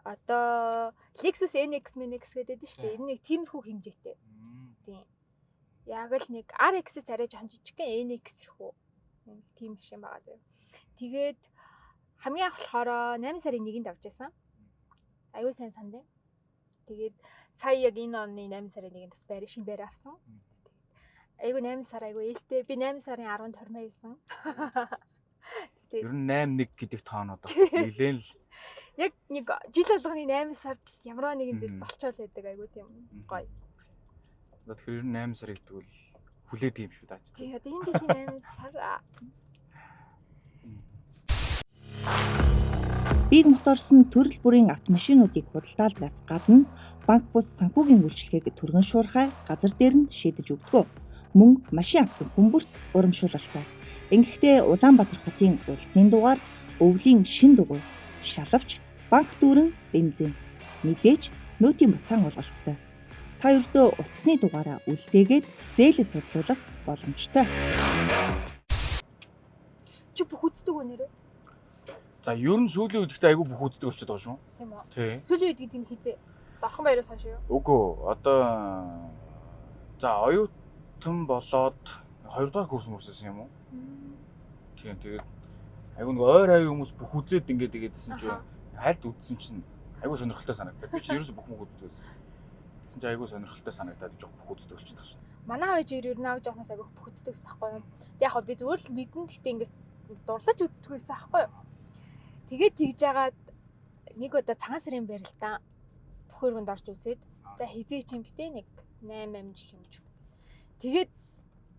Одоо Lexus NX MNX гэдэг нь шүү дээ. Энэ нэг тиймэрхүү хэмжээтэй. Тийм. Яг л нэг RX-с арай жоохон жижигхэн NX рхүү. Нэг тийм машин байгаа заяа. Тэгээд хамгийн анх болохоор 8 сарын 1-нд авч байсан. Аюу сайн санд. Тэгээд сая яг энэ оны 8 сарын 1-нд бас байр шинэ байр авсан. Айгу 8 сар айгу ээлтэй. Би 8 сарын 10-нд хормоо хийсэн. Тэгээд Ер нь 8 1 гэдэг тоонууд бас нэлээд л яг нэг жил болгоны 8 сард ямар нэгэн зүйл болчоол байдаг айгу тийм гоё. Одоо тэгэхээр ер нь 8 сар гэдэг бол хүлээдэг юм шүү даа. Тий одоо энэ жилийн 8 сар Big Motors нь төрөл бүрийн автомашинуудыг худалдаалдагаас гадна банк бус санхүүгийн үйлчилгээг түргэн шуурхай газар дээр нь шийдэж өгдөг. Мөн машин авсан хүмүүст урамшуулалтай. Ингэхдээ Улаанбаатар хотын улсын дугаар, өвлийн шин дугуй, шалавч, банк дүүрэн, бензин. Мэдээж нөөтийн буцаан олголттой. Та ердөө утасны дугаараа үлдээгээд зээлээ судлуулах боломжтой. Чи бүх үздэг үү нэрээ? За ер нь сүүлийн үед ихтэй айгүй бүх үздэг болчиход байгаа шүү. Тийм үү. Тий. Сүүлийн үед гэдэг нь хизээ. Дорхон баяраас хойш юу? Үгүй одоо за оюутан болоод 2 дугаар курс мөрсөсөн юм уу? Тийм, тэгээд айгүй нэг ойр хавийн хүмүүс бүх үзээд ингээд игээдсэн чинь хальт үзсэн чинь айгүй сонирхолтой санагдаад. Би чинь ерөөсө бүх мөх үздэг байсан. Тэгсэн чинь айгүй сонирхолтой санагдаад жоох бүх үздэг болчиход байгаа шүү. Манай хавж ер нь аг жоохноос айгүй бүх үздэг гэсэн байхгүй юу? Тэг яг би зүгээр л мэдэн гэхдээ ингээд нэг дурлаж үздэг байсан байхгүй юу? Тэгээд тэгж жагаад нэг удаа цагаан сарын барилдаа бүх өргөнд орж үзээд за хизээ чинь битээ нэг 8 8 жил юм ч. Тэгээд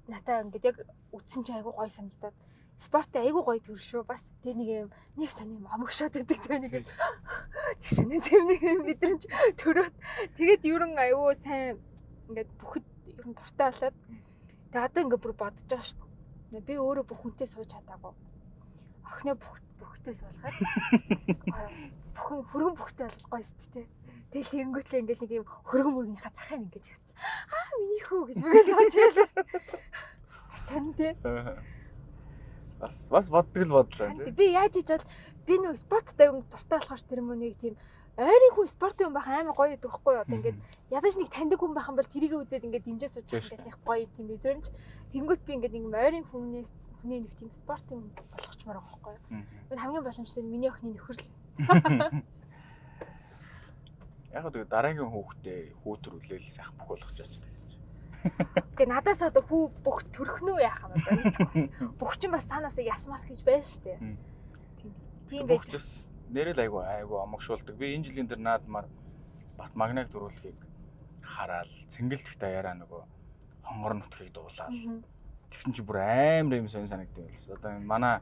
натаа ингээд яг үтсэн чинь айгүй гоё санагдаад спортын айгүй гоё төр шүү бас. Тэгээ нэг юм нэг сони юм омгшоод байдаг зөө нэг юм. Тэг сони тийм нэг юм мэдрэмж төрөөд тэгээд ерөн айгүй сайн ингээд бүхэд ерөн дуртай болоод тэгээ одоо ингээд бүр бодож байгаа шүү дээ. Би өөрөө бүх хүнтэй сууж чадаагүй. Охиноо бүхтэй суулгаад гоё. Бүхэн хөргөн бүхтэй бол гоё шүү дээ. Тэгэл тэгэнгүүтлээ ингээд нэг юм хөргөн мөргийнхаа захыг ингээд явцсан. Аа миний хүү гэж би сууж байлаас. Бас сонь тий. Бас боддог л бодлоо тий. Би яаж иж бол би нөө спорттой юм дуртай болохоор тэр юм уу нэг тийм ойрын хүн спортын хүн байх амар гоё гэдэг байхгүй юу? Одоо ингээд ядаж нэг таньдаг хүн байх юм бол тэрийг үзээд ингээд дэмжээ сууж байгаа ингээд нэг гоё тийм мэдрэмж. Тэнгүүт би ингээд нэг юм ойрын хүнээс Хүний нэг тийм спортын болгочмоор байгаа байхгүй юу? Бид хамгийн боломжтой нь миний охины нөхөр л. Яг гоо тэгээ дараагийн хүүхдээ хүүтрүүлээл сайхан бүх болгож очиж. Үгүй надаас одоо хүү бүх төрхнөө яах юм одоо мэдэхгүй бас. Бүх чинь бас цаанаасаа ясмас гэж байна штэ бас. Тийм байж. Бүх бас нэрэл айгу айгу омогшуулдаг. Би энэ жилийн тэр наадмаар Бат Магнаг төрүүлэхийг хараал цэнгэлдэх даяараа нөгөө хонгор нутгийг дуулаад тэгсэн чи бүр амар юм сонь санагдсан байсан. Одоо манай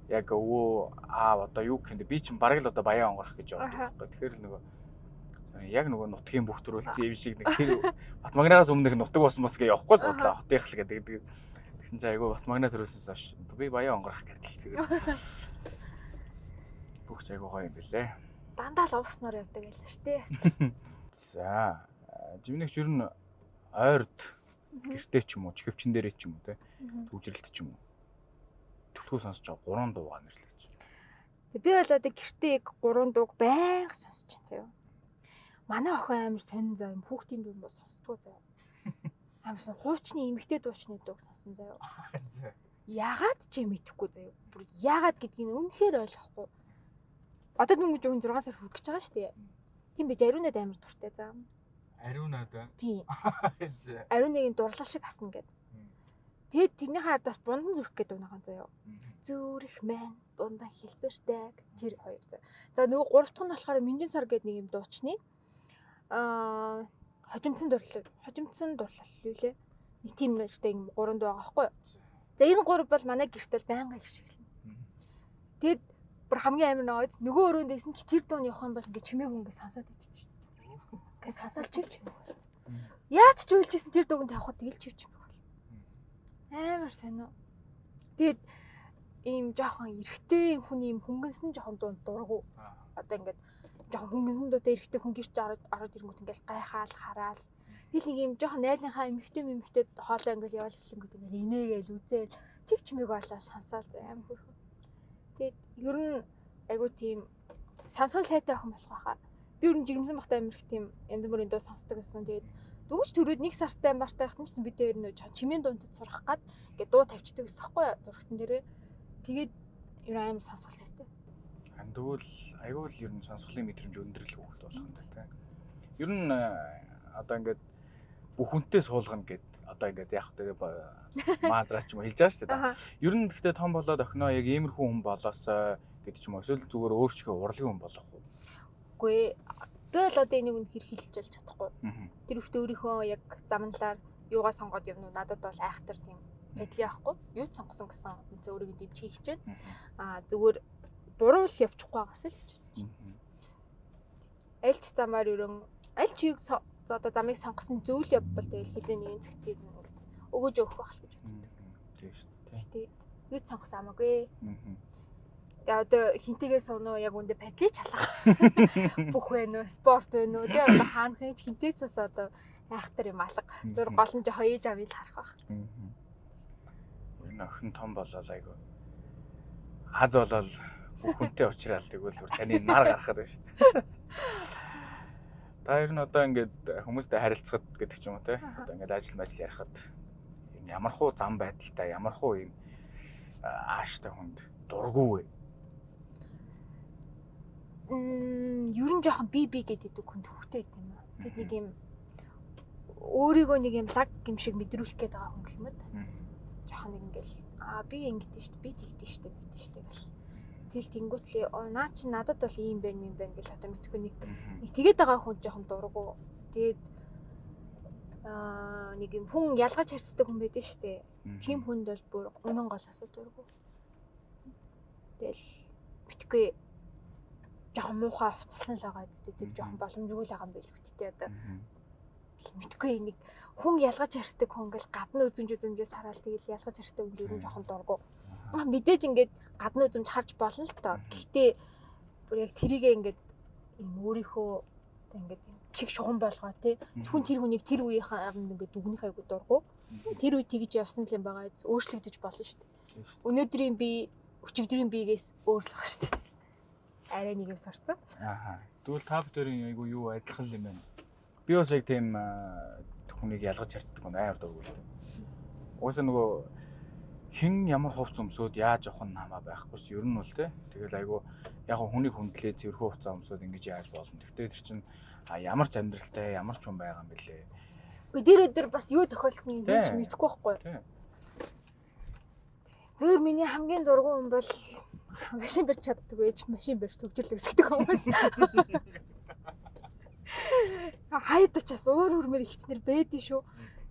яг өвөө аав одоо юу гэх юм бэ? Би чинь бараг л одоо баян онгорох гэж яваад байхгүй. Тэгэхээр л нөгөө яг нөгөө нутгийн бүх төрүүлсэн юм шиг нэг тэр Батмагнаас өмнөх нутаг бос мос гэж явахгүй л бодлоо хотынх л гэдэг. Тэгсэн чинь айгүй Батмагна төрүүлсэнс хойш би баян онгорох гэдэл зүгээр. Бүх ч айгүй гоё юм бэлээ. Дандаа л увсноор явдаг байлаа шүү дээ. За жимнэгч ер нь ойрд гэртээ ч юм уу, чихвчин дээрээ ч юм уу те төвжрэлт ч юм уу. Түлхүү сонсож байгаа гурван дуугаа нэрлэж. Тэг би бол одоо гэртээ яг гурван дууг байнга сонсож байна заяа. Манай охин амар сонин заяа, хүүхдийн дуу муу сонсдгоо заяа. Амар сон хуучны эмэгтэй дуучны дууг сонсон заяа. Ягаад ч юм мэдэхгүй заяа. Бүр ягаад гэдгийг үнэхээр ойлгохгүй. Одоо дөнгөж өгөн 6 сар хүрэх гэж байгаа шүү дээ. Тийм би ариунад амар дуртай заа. Ариунад. Тийм. Ариунагийн дурлал шиг асна гэд. Тэгэд тэрнийхээ ардаас бундан зүрх гэдэг унагаан заяа. Зүрх мэн бундан хэлбэртэй тэр хоёр заяа. За нөгөө гурав дахь нь болохоор Минжин сар гэдэг нэг юм дуучны аа хожимдсон дурлал хожимдсон дурлал юу лээ. Нэг тийм нэртэй юм гурван дуу байгаа байхгүй юу? За энэ гурав бол манай гэрт бол байнга их шиглэнэ. Тэгэд бүр хамгийн амар нөгөө нөгөө өрөөнд байсан чи тэр дууны явах юм бол ингээ чимээг ингээ сонсоод ичдэг шин. Ингээ сонсоол чив чимээг болсон. Яаж ч үйлжсэн тэр дууг нь тавихад тэгэл чив чимээг болсон. Амар сонио. Тэгээд ийм жоохон эрэгтэй хүний ийм хөнгөнсөн жоохон дуунд дургу. Одоо ингээд жоохон хөнгөнсөн дуутай эрэгтэй хүн гэрч ороод ороод ирэнгүүт ингээл гайхаал хараал. Тэгэл нэг ийм жоохон найлынхаа эмэгтэй эмэгтэй хоолой ингээл яваал эхлэнгүүт ингээл инээгээл үзээл чив чимээг болоо сонсоол амар хөөрхөн. Тэгээд ер нь айгуу тийм сонсгол сайтай охин болох байхаа. Би ер нь жирэмсэн бахтай амар их тийм янз бүрийн дуу сонсдог гэсэн. Тэгээд дөнгөж төрөөд нэг сартай мартай байхад нь ч бид хоёр нөө чимээн дуунтад сурах гад ингээд дуу тавьчихдаг гэсэн байхгүй юу зургтан дээрээ. Тэгээд ер нь амар сонсгол сайтай. Тэгвэл айгүй л ер нь сонсголын мэдрэмж өндөр л хүүхэд болох юм байна. Ер нь одоо ингээд бүх хүнтэй суулгана гэд одоо ингээд яг тэгээ маазраа ч юм уу хэлж байгаа шүү дээ. Ер нь гэхдээ том болоод охиноо яг иймэрхүү хүн болоосой гэдэг ч юм уу эсвэл зүгээр өөрчлөхөө урлагийн хүн болох уу? Үгүй би бол одоо энийг үнэхэр хэлж болж чадахгүй. Тэр хүүхдээ өөрийнхөө яг замналаар юугаа сонгоод явна уу надад бол айхтар тийм байдал яахгүй. Юу ч сонгосон гэсэн үнцээ өөрийгөө дэмжих хичээн. Аа зүгээр буруу л явчихгүй байгаас л гэж бодож. Аль ч замаар ерөн аль ч юг одоо замыг сонгосон зүйл явбал тэгэл хизээ нэгэн цагт тэр өгөөж өгөх байх л гэж боддог. Тийм шүү дээ. Гэтэ юу ч сонгосон амаагүй. Тэгээ одоо хинтэйгээ сууна уу яг үндэ падли чалга. Бүх байна уу, спорт байна уу, тэгээ одоо хаанхын ч хинтэй ч бас одоо айхтар юм алга. Зүр гол нь жоо ээж авыг л харах байх. Ер нь охин том болол айгу. Аз болол бүх хүнтэй уулзраал тэгвэл бүр таны нар гаргахад байна шүү дээ. Та ер нь одоо ингээд хүмүүстэй харилцахад гэдэг ч юм уу те. Одоо ингээд ажил мажил ярихад ер нь ямар хуу зам байдалтай, ямар хуу юм ааштай хүнд дургу вэ? Ер нь жоохон би би гэдэг хүнд хүүтэй байт юм аа. Тэд нэг юм өөрийгөө нэг юм лаг юм шиг мэдрүүлэх гээд байгаа хүн гэх юм уу. Жоохон нэг ингээл аа би ингэдэж штт, би тэгдэж штт, мэдэн штт гэл. Тэгэл тэнгуүтлээ наа чи надад бол ийм байх юм байна гэл одоо мэдхгүй нэг нэг тэгээд байгаа хүн жоохон дургу. Тэгээд нэг юм хүн ялгаж харьцдаг хүн байдэн штэ. Тийм хүнд бол бүр үнэн голоосоо дургу. Тэгэл мэдхгүй жоохон муухай хувцалсан л байгаа зү тэр жоохон боломжгүй л байгаа юм байл үттэй одоо. Мэдхгүй нэг хүн ялгаж харьцдаг хүн ингээл гадна үзэмж үзэмжээс хараал тэгэл ялгаж харьцдаг хүн ер нь жоохон дургу. Мэдээж ингээд гадна үзэмж харж болно л тоо. Гэхдээ бүр яг тэрийгээ ингээд юм өөрийнхөө одоо ингээд юм чиг шугам болгоо тий. Зөвхөн тэр хүнийг тэр үеийн оронд ингээд дүгнэх айгу дургу. Тэр үе тэгж явсан л юм байгаа өөрчлөгдөж болно шүү дээ. Өнөөдрийн би өчигдрийн бигээс өөр л баг шүү дээ. Арай нэг юм сурцсан. Ааха. Тэгвэл та бүдэрийн айгу юу адилхан юм байна. Би бас яг тийм хүнийг ялгаж харьцдаг хүн амар дургу л дээ. Угаасаа нөгөө Хэн ямар хувц өмсөөд яаж явах нь хамаа байхгүй ш. Ер нь бол те. Тэгэл айгу яг хүнийг хүндлээ цэвэрхэн хувцас өмсөөд ингэж яаж болно. Гэхдээ тэр чинь ямар ч амьдралтай ямар ч хүн байгаа юм бэлээ. Үгүй, тэр өдөр бас юу тохиолдсныг хийж мэдэхгүй байхгүй юу? Зүгээр миний хамгийн дургүй хүн бол машин барьж чаддаг байж машин барьж төгжрөл өсгдөг хүмүүс. Хайд ч бас уур үрмээр ихчнэр байдэн шүү.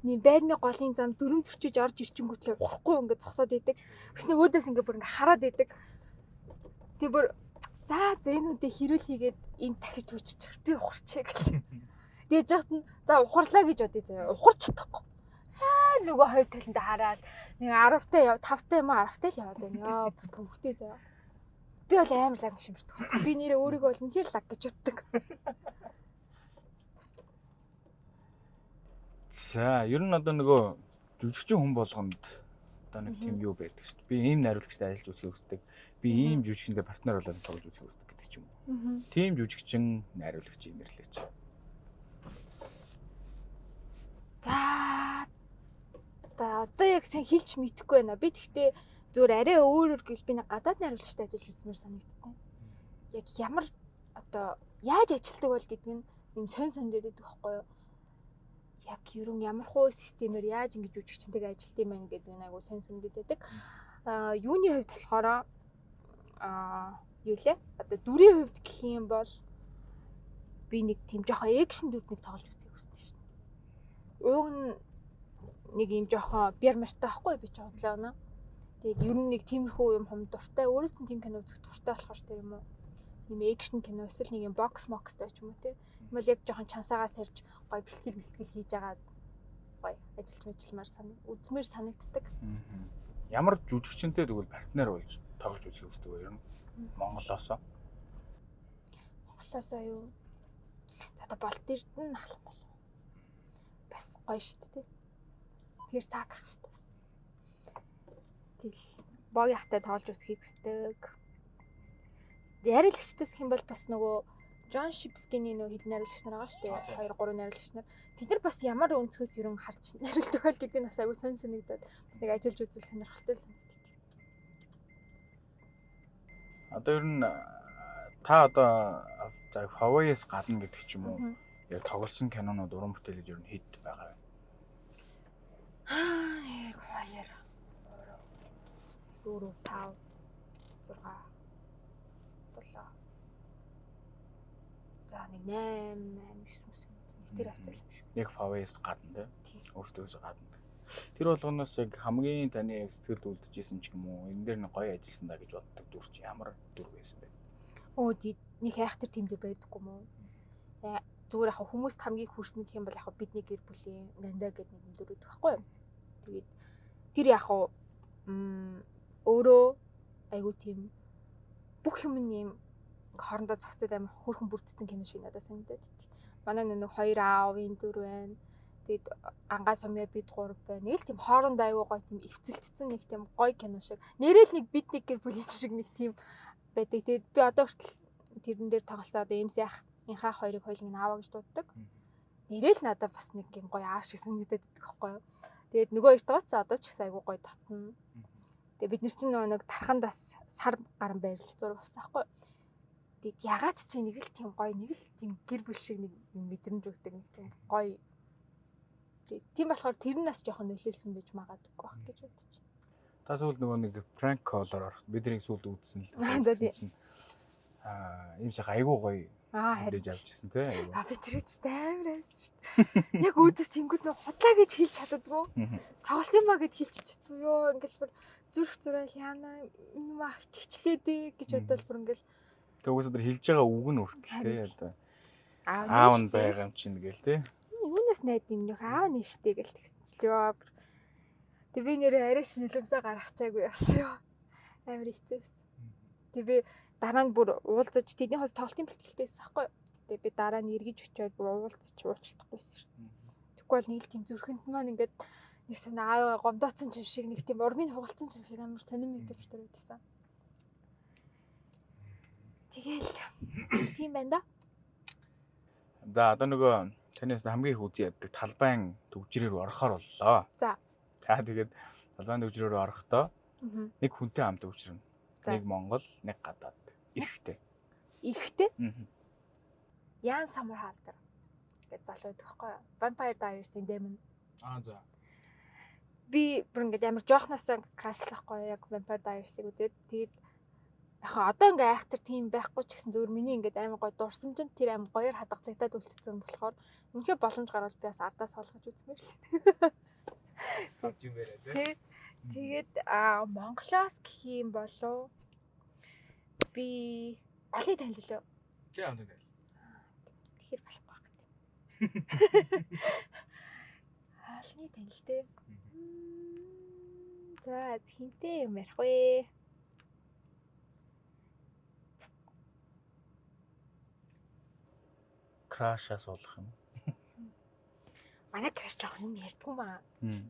Нэм байрны голын зам дөрөм зөрчиж орж ирчингүүтлээ ухрахгүй ингээд зогсоод идэг. Өснө өөдөөс ингээд бүр ингээд хараад идэг. Тэг бүр за энэ хүнтэй хэрүүл хийгээд энэ дахиж түүчиж явах би ухарчээ гэж. Тэгээд яхад нь за ухарлаа гэж бодъё заяа. Ухарч чадахгүй. Аа нөгөө хоёр таланд хараад нэг 10-тай яв 5-тай юм уу 10-тай л яваад байна. Яа бүр төвхтэй заяа. Би бол амар лаг машин барьдаг. Би нэрээ өөрийгөө бол үнэхээр лаг гэж боддог. За, ер нь одоо нөгөө жүжигчин хүн болгонд одоо нэг тийм юу байдаг шүү дээ. Би ийм найруулагчтай ажиллаж үзэхийг хүсдэг. Би ийм жүжигчэндээ партнер болоод тоглож үзэхийг хүсдэг гэдэг ч юм уу. Тийм жүжигчин найруулагч нэрлээч. За одоо яг сайн хэлж мэдэхгүй байна. Би тэгтээ зүгээр арай өөрөөр гэвэл би нэг гадаад найруулагчтай ажиллаж үзмээр санагддаг. Яг ямар одоо яаж ажилладаг бол гэдэг нь юм сонь санагдаад байдаг байхгүй юу? Яг ерөн ямар хуу системээр яаж ингэж жүжигчэнтэйгээ ажилт юм байна гэдэг нь айгу сонь санагдаад байдаг. Аа юуны хувьд болохоор юу лээ? Одоо дүрийн хувьд гэх юм бол би нэг тийм жоохон экшн дүрд нэг тоглож үзэхийг хүсдэг шүү дээ. Уг нь нэг юм жоохон бяр мартай байхгүй би ч бодлоо байна. Тэгээд ер нь нэг тиймэрхүү юм хум дуртай. Өөрөө ч тийм кино үзэх дуртай болохоор тэр юм уу. Ийм экшн кино эсвэл нэг юм бокс мокстой ч юм уу те. Юм бол яг жоохон чансаагаа сарж гоё бэлтгэл бэлтгэл хийж байгаа гоё ажиллаж мэжилмаар үзмээр санагддаг. Ямар жүжигчэнтэй тэгвэл партнер болж тоглож үзэхийг хүсдэг вэ ер нь? Монголоос. Монголоос юу? За одоо Болт Эрдэнэ нахлан болов. Бас гоё шүү дээ. Тэр цаг ах шүү дээ. Тэгэл бог яхтай тоглож үзхийг хүсдэг. Найруулагчдаас гэх юм бол бас нөгөө Джон Шипскиний нөгөө хэдэн найруулагч нар байгаа шүү дээ. 2 3 найруулагч нар. Тэд нар бас ямар өнцгөөс ерөн харж найруулдаг байл гэдэг нь бас айгүй сонь санагдаад бас нэг ажиллаж үзэл сонирхолтой санагддаг. Одоо ер нь та одоо за Хавайс гадна гэдэг ч юм уу яг тоглосон кинонууд уран бүтээлүүд ер нь хэд байгаа вэ? 1 2 3 4 5 6 7 за нэг 8 8 9 мэс нэг тэр хавцал юм шиг. Яг Хавайс гадна тий. Өөртөөс гадна. Тэр болгоноос яг хамгийн таны яг сэтгэлд үлдэжсэн ч юм уу энэ дээр нэг гоё ажилласан да гэж боддог дүр чи ямар дүр байсан бэ? Өө нэг хайхтар тийм дүр байдаггүй юм уу? Зүгээр яг хүмүүст хамгийн хүрсэн гэх юм бол яг бидний гэр бүлийн нандаа гэдэг нэг дүр өгдөг байхгүй юу? Тэгээд тэр яг өөрөө айгуу тийм бүх юм юм хоорондоо зохицоод амар хөөрхөн бүрдсэн кино шиг надад санагдаад байт. Манай нэг хоёр аавын дүр байна. Тэгээд гангаа сумья бид гурав байна. Нэг л тийм хоорондоо айгуу гоё тийм эвцэлтсэн нэг тийм гоё кино шиг. Нэрэл нэг бид нэг гэр бүл юм шиг нэг тийм байдаг. Тэгээд би одоо хүртэл тэрэн дээр тоглосоо одоо эмс яах инхаа хоёрыг хоёуланг нь ааваа гэж дууддаг. Нэрэл надад бас нэг юм гоё аав шиг санагдаад байдаг байхгүй юу. Тэгээд нөгөө хоёр тооцоо одоо ч гэсэн айгуу гоё татна. Тэгээд бид нар чинь нөгөө нэг тарханд бас сар гарan байрлаж зураг авсан байхгүй юу. Тэгээд ягаад чи нэг л тийм гоё нэг л тийм гэр бүл шиг нэг мэдрэмж өгдөг нэг тийм гоё. Тэгээд тийм болохоор тэр нь бас жоохон нөлөөлсөн байж магадгүй байх гэж бодож байна. Та сүүлд нөгөө нэг prank call-оор орох бидний сүүлд үзсэн л чинь ийм шиг айгуу гоё харин авчихсан тий. Би тэр үсттэй амар айсан шүү дээ. Яг өөдөөс тэнгүүд нөх худлаа гэж хэлж чаддаггүй. Тоглосон юм а гэд хэлж чаддгүй ёо. Ингээл бүр зүрх зураал яана юм аа итгэчлээ дээ гэж бодвол бүр ингээл Тэг угаасаа тэр хэлж байгаа үг нь хүртэл тий одоо аав нь байгаа юм чинь гээл тий. Юунаас найд юм нөх аав нь штэ гэл тэгсэн чил ёо. Тэг би нэрээ арайч нөлөөмсөө гаргachаагүй яасан ёо. Амар хэцүүсэн. Тэг би дараа нь бүр уулзаж тэдний хос тоглолтын бэлтгэлтэйсэн байхгүй юу. Тэгээ би дараа нь эргэж очиод бүр уулзаж уучлахгүй байсан шүү дээ. Тэгэхгүй бол нэг л тийм зүрхэнд маань ингээд нэг сонь аав гомдооцсон юм шиг нэг тийм урмыг хугалцсан юм шиг амар сонин мэдрэмж төрөөдсөн. Тэгээл тийм байна да. За одоо нөгөө танаас хамгийн их үзий яддаг талбайн төгжрээр орохоор боллоо. За. За тэгээд Далайн төгжрөөр орохдоо нэг хүнтэй хамт төгжрөнө. За. Нэг Монгол, нэг гадаад. Эрэгтэй. Эрэгтэй. Ян Саммерхалдер гэж залуу байдаг байхгүй юу? Vampire Diaries-ийн Demon. Аа за. Би бүр ингээд амар жоохноос крашлахгүй юу? Яг Vampire Diaries-ыг үзээд тэгээд яг хаа одоо ингээ айхтар тийм байхгүй ч гэсэн зөвөр миний ингээд амар гоё дурсамжинд тэр амар гоёор хадгалагдаад үлдсэн болохоор үнэхээр боломж гарвал би бас ардаас олгож үзмээр л. Авч юм яриа. Тий. Тэгээд Монголоос гэх юм болов би олны танил лөө. Чи олны танил. Тэгэхээр болохгүй байх гэдэг. Олны танил те. За хинтээ юм ярих вэ? Крашаас болох юм. Манай краш жоох юм ярьдгүй маа. Таны-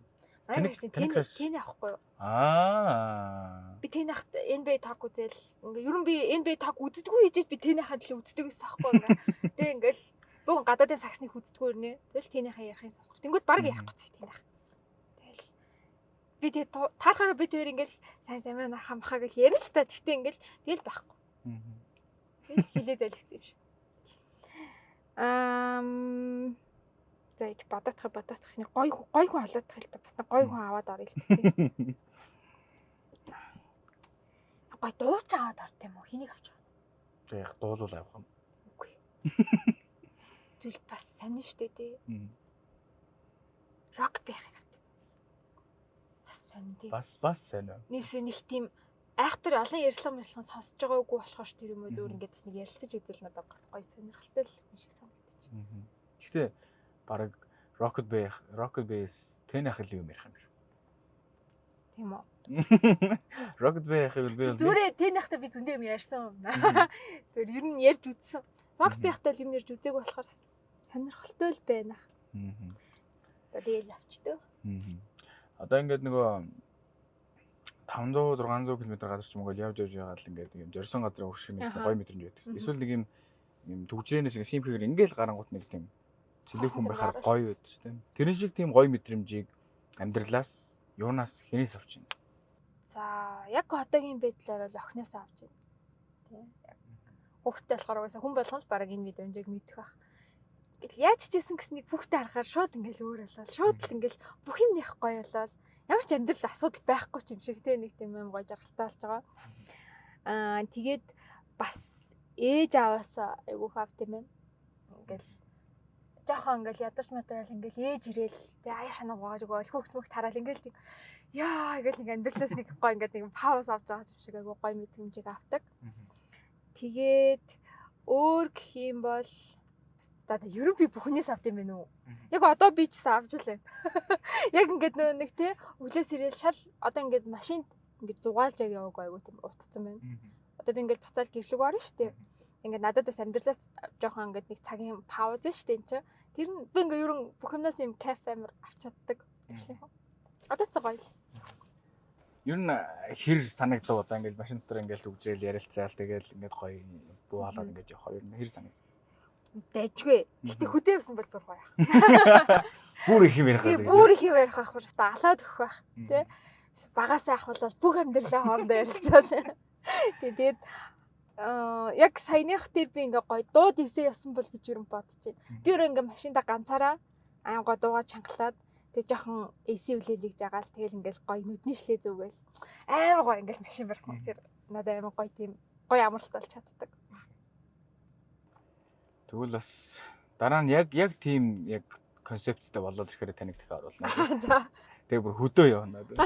Манай краш таны краш- тэн авахгүй юу? Аа. Би тэн ахт NBA talk үзэл ингээ ер нь би NBA talk үздэггүй хийжээж би тэн ахад л үздэг гэсэн аахгүй ингээ. Тэг ингээл бүгэн гадаадын саксныг үздэггүй өрнэ. Тэгэл тэн ахаа ярихын сонсох. Тэнгүүд баг ярихгүй цай тэн ах. Тэгэл би тэг таарахаараа би тэр ингээл сайн сайн маань хамхаа гэл ярина л та. Тэгтээ ингээл тэгэл байхгүй. Тэгэл хилээ залгицсан юм шиг. За ич бодоодох бодоодох нэг гой гой хүн олоодох л та бас нэг гой хүн аваад орё л тээ. Гой дууч аваад орд юм уу? Хэнийг авч байгаа? За яг дуулуул авах юм. Үгүй. Зүйл бас сонин штэ тий. Рок байхыг авт. Бас сонин тий. Бас бас сонин. Нийс нэг тийм айхтар олон ярилцлага мэрэлхэн сонсож байгаагүй болохоор тэр юм уу зүгээр ингээд бас нэг ярилцаж үзэл надад бас гоё сонирхолтой л юм шиг санагдчих. Гэхдээ баг Rocket Bay Rocket Bay-с тэн ах л юм ярих юм шүү. Тийм үү. Rocket Bay ах би бол Зүрээ тэн ахта би зөндөө юм ярьсан юм. Зүгээр ер нь ярьж үзсэн. Rocket Bay ахта л юм ярьж үзег болохоор сонирхолтой л байна. Одоо тэгэл авчдөө. Одоо ингээд нөгөө 500 600 км газар ч юм уу явж явж байгаа л ингээд юм зорьсон газар өгөх шиг нэг гоё мэдрэмж байдаг. Эсвэл нэг юм юм түгжрээнээс ингээд симпхээр ингээд гарангуут нэг тийм цэлэг хүн байхаар гоё байдаг шүү дээ. Тэрэн шиг тийм гоё мэдрэмжийг амьдралаас юунаас хэнээс авч байна? За яг одоогийн байдлаар бол охиноос авч байна. Тийм. Хүүхдтэй болохоор угаасаа хүн болгон л бараг энэ мэдрэмжийг мэдэх бах. Ингээл яаж ч ийсэн гэснийг хүүхдээ харахаар шууд ингээл өөр болол. Шууд л ингээл бүх юм нэх гоё болол. Ямар ч амьдрал асуудал байхгүй ч юм шиг те нэг тийм юм гоё жаргалтай болж байгаа. Тэгээд бас ээж аваасаа айгүйх авт юм байна. Ингээл жоохон ингээл ядарч материал ингээл ээж ирээл тэг аяа шанаа гоож өгөөл хөөхт мөхт хараал ингээл тийм яа ингээл нэг амьдралаас нэг гоё ингээд нэг пауз авч байгаа юм шиг айгүй гоё мэдрэмжийг авдаг. Тэгээд өөр гэх юм бол за ер нь би бүхнээс авд юм байна уу? Яг одоо би ч гэсэн авч л байна. Яг ингээд нөө нэг те өглөөс ирээл шал одоо ингээд машинд ингээд зугаалж яг яваагүй айгүй тийм утцсан байна. Одоо би ингээд буцаал гэрлэг орно шүү дээ. Ингээд надад бас амьдралаас жоохон ингээд нэг цагийн пауз шүү дээ энэ чинь. Тэр нь би ингээд ер нь бүх юмнаас юм кафе амар авч чаддаг. Одоо ч гоё л. Ер нь хэр санагдав одоо ингээд машин дотор ингээд түгжрээл ярилцаал тэгэл ингээд гоё буугалаад ингээд явах ер нь хэр санагдав? Дайжгүй. Гэтэ хөдөө явсан бол бүр гоё ах. Бүр их юм ярих байх. Бүр их юм ярих байх бүр өстө алаад өгөх байх тий. Багасаа ахвал бүх амьдралаа хоорондоо ярилцаал. Тий тэгээд яг саяных дээр би ингээ гоё дуу дэвсээ явсан бол гэж юу юм бодож байна. Би өөрөө ингээ машинда ганцаараа аим гоё дуугаа чангалаад тэг жоохон AC үлээлгэж агаал тэгэл ингээл гоё нүдний шлээ зүгэл амар гоё ингээл машин барих юм. Тэгэхээр надад амар гоё тийм гоё амралт болж чаддаг. Тэгвэл бас дараа нь яг тийм яг концепттэй болоод ирэхээр таныг дахиад оруулна. За. Тэгээ бүр хөдөө явна. За.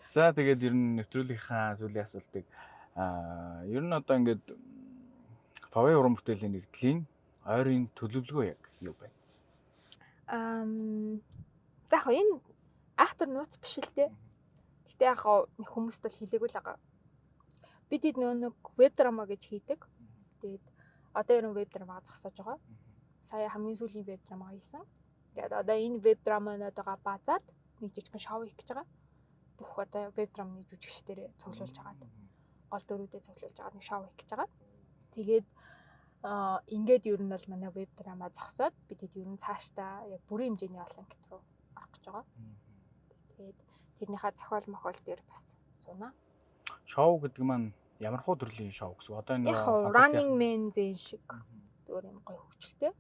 За тэгээд ер нь нэвтрүүлгийнхаа сүүлийн асуултыг ер нь одоо ингээд Фавэ уран бүтээлийн нэгдлийн ойрын төлөвлөгөө яг юу байна? За яг энэ айхтар нууц биш л дээ. Гэтэ яг нэг хүмүүст бол хэлээгүй л байгаа. Бид хэд нөө нэг веб драма гэж хийдэг. Тэгээд одоо ер нь веб драмагаа зогсоож байгаа. Сая хамгийн сүүлийн веб драмагаа хийсэн. Тэгээд одоо энэ веб драмануудаа базаад нэг жижигхэн шоу хийх гэж байгаа. Бүх одоо веб драмны жүжигчдэрээ цуглуулж агаад гол дөрүүдээ цуглуулж агаад нэг шоу хийх гэж байгаа. Тэгээд ингээд ер нь бол манай веб драма зогсоод бид хэд ер нь цаашдаа яг бүрийн хэмжээний олон анкет руу орох гэж байгаа. Тэгээд тэрнийхээ зохиол мохиол дээр бас сууна. Шоу гэдэг маань ямар хуу төрлийн шоу гэсэн үг? Одоо энэ Яг хуу Running Man зэн шиг өөр юм гоё хөгжилтэй.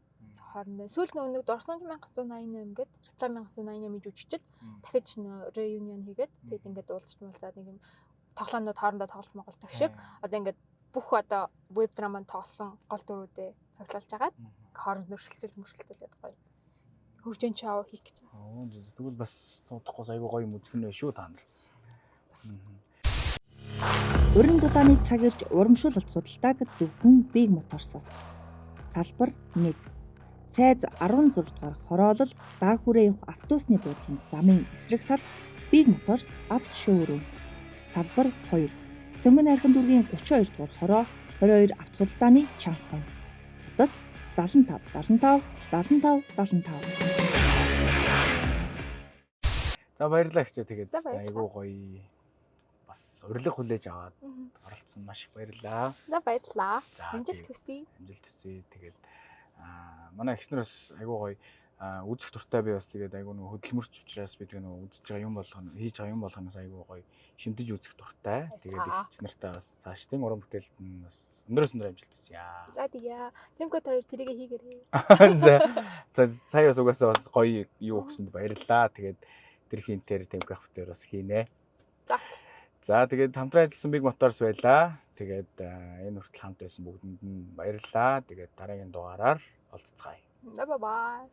Хоорондоо сүүлд нөгөө нэг Дурсамж 1988 гээд Reply 1988-ийн жүжигчд дахиж нөө reunion хийгээд, тэгээд ингээд уулзч муулзаад нэг юм тоглоомнууд хоорондоо тоглож моголдог шиг одоо ингээд бүх одоо веб драманд тоглосон гол дүрүүдээ цуглуулж агаад хооронд нөрсөлтөл мөрсөлтөлээд гоё хөгжин шоу хийх гэж байна. Оо, тэгвэл бас удахгүй айгүй гоё юм үзэх нь шүү та нар. Уран дулааны цаг ирж урамшуулалт худалдааг зөвхөн Big Motors-оос. Салбар 1. Цайз 16 дугаар хороолол Даахүрээ явах автобусны буудлын замын эсрэг талд Big Motors авто шоурум. Салбар 2. Цөмгөн найрхан дүүргийн 32 дугаар хороо 22 авто худалдааны чанх хойно. Утас 75 75 75 75. За, баярлалаа ихчээ, тэгээд За, баярлалаа. айгүй гоё бас урилга хүлээж аваад оролцсон, маш их баярлалаа. За, баярлалаа. За, Амжилт тэгээд хүсье. Амжилт хүсье. Тэгээд манай эгч нар бас айгүй гоё үзэх дуртай, би бас тэгээд айгүй нөгөө хөдөлмөрч учраас би тэгээ нөгөө үзэж байгаа юм болгоно, хийж байгаа юм болгоноос айгүй гоё шимтэж үзэх дуртай. Тэгээд Баярлалаа. эгч нартай бас цаашдын уран бүтээлд нь бас өндрөөс өндөр амжилт хүсье. За, тэгье. Тэмкот хоёр тэрийгэ хийгээрэй. За за, сая бас угаасаа бас гоё юу өгсөнд баярлалаа. Тэгээд тэр хинтэр Тэмк ах бүтээр бас хийнэ. За. За, тэгээд хамтран ажилласан Big Motors байлаа. Тэгээд энэ хүртэл хамт байсан бүгдэнд нь баярлалаа. Тэгээд дараагийн дугаараар олзцгаая. За, bye bye.